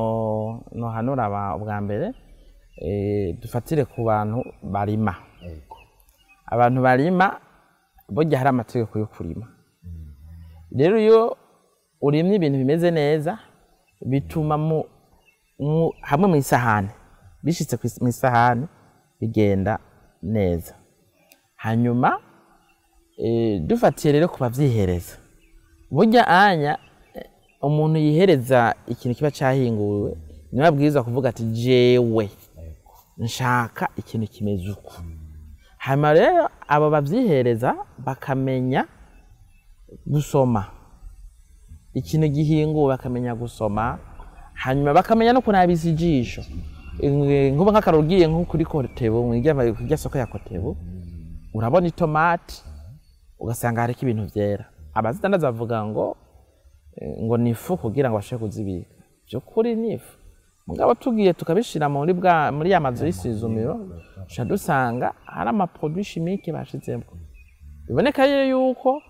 B: nohanura ubwa mbere Dufatire ku bantu barima. Abantu barima burya hari amategeko yo kurima. Rero iyo urimye ibintu bimeze neza, bituma hamwe mu isahani, bishitse mu isahani bigenda neza. Hanyuma dufatiye rero ku bavyihereza, burya anya umuntu yihereza ikintu kiba cahinguwe niwe abwirizwa kuvuga ati jewe nshaka ikintu kimeze uku. Hanyuma rero abo bavyihereza bakamenya gusoma ikintu gihinguwe, bakamenya gusoma, hanyuma bakamenya no kunabisa ijisho. Nkuba nk'akarorero, ugiye nko kuri Kotebu, mw'irya soko ya Kotebu, urabona itomati ugasanga hariko ibintu vyera, abazidandaza bavuga ngo ngo ni ifu kugira ngo bashobore kuzibika. Vy'ukuri ni ifu, mugabo tugiye tukabishira muri ya mazu y'isuzumiro, duca dusanga hari ama produits chimiques bashizemwo. Biboneka rero yuko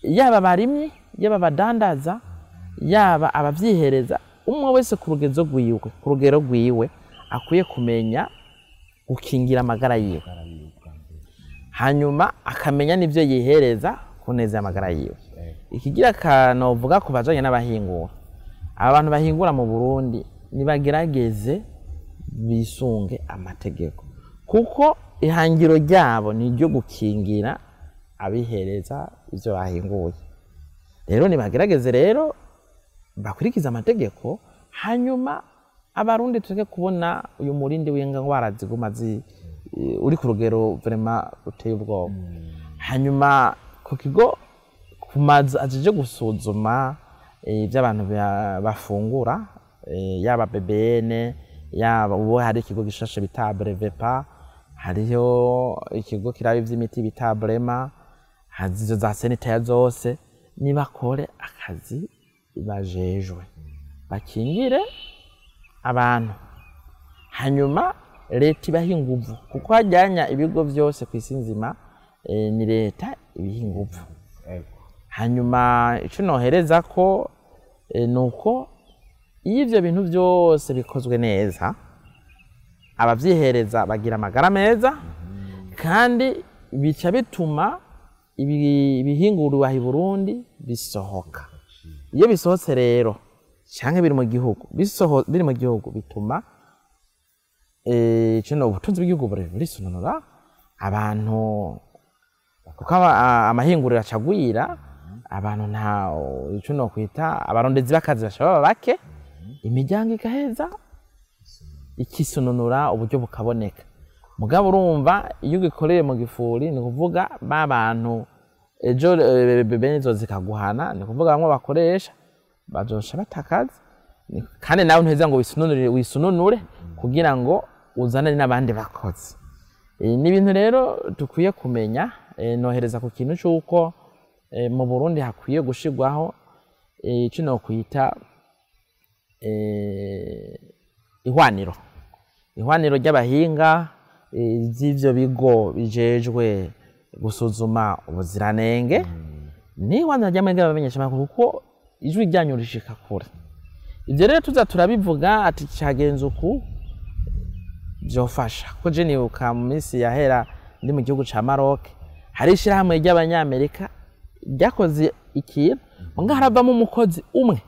B: yaba abarimyi, yaba abadandaza, yaba abavyihereza, umwe wese ku rugero rwiwe akwiye kumenya gukingira amagara yiwe, hanyuma akamenya n'ivyo yihereza ku neza y'amagara yiwe. Ikigira kanovuga ku bajanye n'abahingura, aba bantu bahingura mu Burundi nibagerageze bisunge amategeko, kuko ihangiro ryabo ni iryo gukingira abihereza ivyo bahinguye. Rero nibagerageze rero bakurikize amategeko, hanyuma Abarundi tureke kubona uyu murindi w'ingwara ziguma uri ku rugero vraiment ruteye ubwoba. Hanyuma ku kigo, ku mazu ajeje gusuzuma ivyo abantu bafungura, yaba BBN, yaba ubu hari ikigo gishasha bita Brevepa, hariho ikigo kiraba ivy'imiti bita Brema, izo za senitaya zose nibakore akazi bajejwe, bakingire abantu, hanyuma leta ibaha inguvu, kuko hajyanya ibigo vyose kw'isi nzima, ni leta ibiha inguvu. Hanyuma ico nohereza ko nuko iyo ivyo bintu vyose bikozwe neza, abavyihereza bagira amagara meza, kandi bica bituma ibihingurwa aha i Burundi bisohoka. Iyo bisohotse rero canke biri mu gihugu, biri mu gihugu, bituma kino ubutunzi bw'igihugu burisununura abantu, kuko amahinguriro acagwira abantu, nta ico nokwita abarondezi b'akazi baca baba bake, imiryango igaheza ikisununura, uburyo bukaboneka. Mugabo urumva iyo ugikoreye mu gifuri, ni ukuvuga ba bantu ejo bene izo zikaguhana, ni ukuvuga bamwe bakoresha bazoca batakaza. Kandi nawe ntuheza ngo wisununure, wisununure kugira ngo uzane n'abandi bakozi. Ni ibintu rero dukwiye kumenya. Nohereza ku kintu c'uko mu Burundi hakwiye gushirwaho ico nokwita ihwaniro ry'abahinga vy'ivyo bigo bijejwe gusuzuma ubuziranenge, n'ihwaniro ry'amahanga y'abamenyeshamakuru, kuko ijwi ryanyu rishika kure. Ivyo rero tuza turabivuga ati cagenze uku, vyofasha. Kuko je nibuka mu minsi yahera ndi mu gihugu ca Maroc, hari ishirahamwe ry'Abanyamerika ryakoze ikintu, muga haravamo umukozi umwe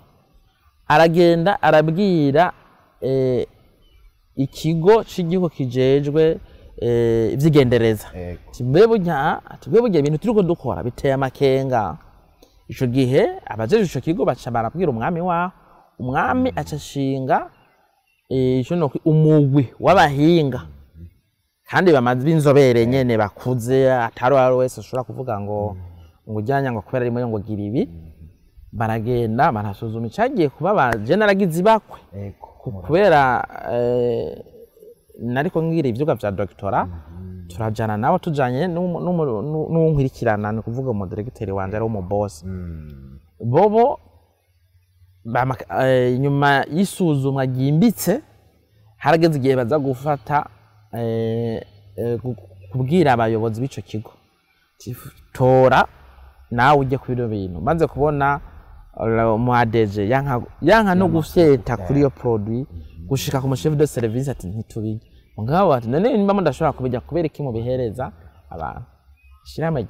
B: aragenda arabwira ikigo c'igihugu kijejwe ivy'igendereza. Ati mbe burya, ati mbe burya ibintu turiko dukora biteye amakenga. Ico gihe abajejwe ico kigo baca barabwira umwami waho, umwami aca ashinga ico umugwi w'abahinga kandi bamaze b'inzobere nyene bakuze, atari uwari wese ashobora kuvuga ngo ujyanya ngo kubera rimwe ngo gira ibi. Baragenda barasuzuma icagiye kuba. Je naragize ibakwe kubera nariko ngira ivyigwa vya doctorat, turajana nabo, tujanye n'uwunkurikirana, ni kuvuga umudiregiteri wanje ari umubosi. Bobo inyuma y'isuzumwa ryimbitse, harageze igihe baza gufata kubwira abayobozi b'ico kigo ati, tora nawe ujye kuri bino bintu maze kubona. Mu ADG yanka no gufyeta kuri iyo produit, gushika ku mu chef de service ati ntitubirya. Mugabo ati none nimba mudashobora kubirya, kubera iki mubihereza abantu? Ishirahamwe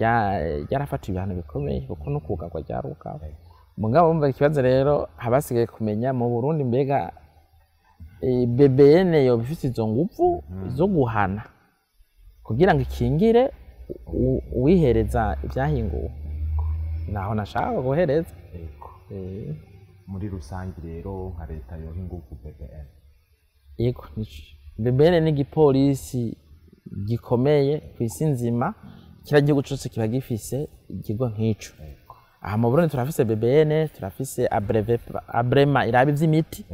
B: ryarafatiwe ibihano bikomeye, kuko no kugarwa ryarugawe. Mugabo wumva ikibazo rero habasigaye kumenya mu Burundi mbega BBN yoba ifise izo nguvu zo guhana kugira ngo ikingire uwihereza ibyahinguwe. Naho nashaka guhereza.
A: Muri rusange rero, nka leta yoha ingufu BBN?
B: Yego, nico. BBN ni igipolisi gikomeye ku isi nzima. Kiriya gihugu cose kiba gifise ikigo nk'ico. Aha mu Burundi turafise BBN, turafise ABREMA iraba ivy'imiti.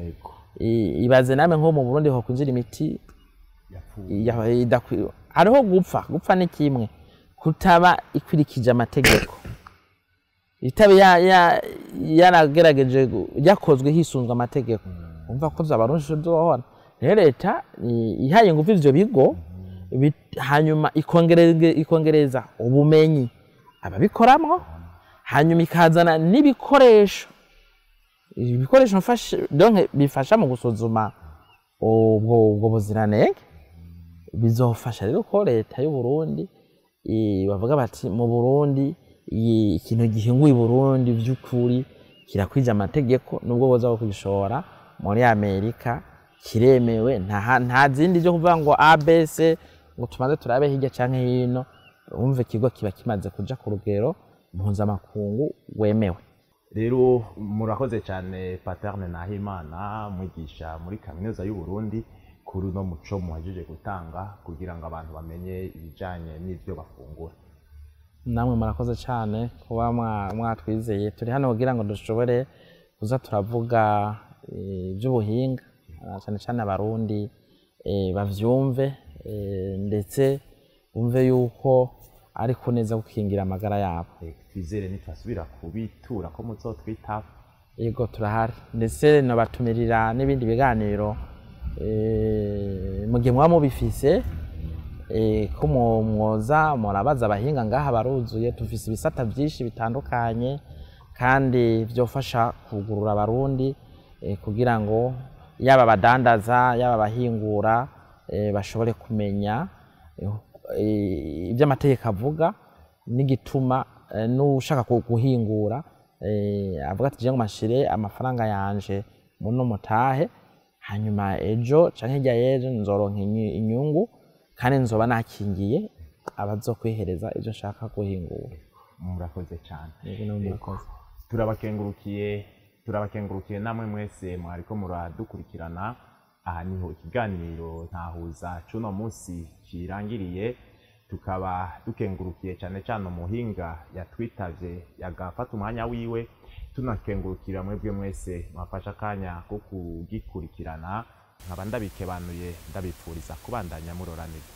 B: Ibaze namwe nko mu Burundi ho kwinjira imiti
A: yapfuye.
B: Hariho gupfa, gupfa ni kimwe, kutaba ikurikije amategeko, itaba yaragerageje yakozwe hisunzwe amategeko, umva ko abarundi tuzohora. Rero leta ihaye ingufu ivyo bigo, hanyuma ikongereza ubumenyi ababikoramwo, hanyuma ikazana n'ibikoresho, ibikoresho donc bifasha mu gusuzuma ubwo buziranenge, bizofasha rero ko leta y'u Burundi bavuga bati mu Burundi ikintu gihinguye i Burundi vy'ukuri kirakwije amategeko, nubwo boza kugishora muri Amerika kiremewe, nta zindi zo kuvuga ngo ABC, ngo tubanze turabe hirya canke hino. Umve, ikigo kiba kimaze kuja ku rugero mpuzamakungu wemewe.
A: Rero murakoze cyane, Paterne Nahimana, mwigisha muri Kaminuza y'u Burundi, kuri uno muco muhejeje gutanga kugira ngo abantu bamenye ibijanye n'ivyo bafungura.
B: Namwe murakoze cyane kuba mwatwizeye. Turi hano kugira ngo dushobore kuza turavuga iby'ubuhinga, cyane cyane abarundi bavyumve, ndetse bumve yuko ari kuneza gukingira amagara yabo.
A: Twizere nitwasubira kubitura ko muzotwitaba.
B: Yego, turahari, ndetse nabatumirira n'ibindi biganiro mu gihe mwaba mubifise, ko mwoza murabaza abahinga. Ngaha baruzuye, tufise ibisata byinshi bitandukanye kandi byofasha kugurura abarundi, kugira ngo yaba abadandaza, yaba abahingura, bashobore kumenya ibyo amategeko avuga n'igituma n'ushaka guhingura avuga ati ngo mashire amafaranga yanje muno mutahe, hanyuma ejo canke hirya y'ejo nzoronka inyungu kandi nzoba nakingiye abazokwihereza ibyo nshaka guhingura.
A: Murakoze cyane.
B: Yego, namwe murakoze.
A: Turabakengurukiye, turabakengurukiye namwe mwese mwariko muradukurikirana. Aha niho ikiganiro Ntahuza c'uno munsi kirangiriye. Tukaba dukengurukiye cyane cyane umuhinga yatwitavye, yagafata umwanya wiwe. Tunakengurukira mwebwe mwese mwafashe akanya ko kugikurikirana. Nkaba ndabikebanuye, ndabipfuriza kubandanya muroranirwa.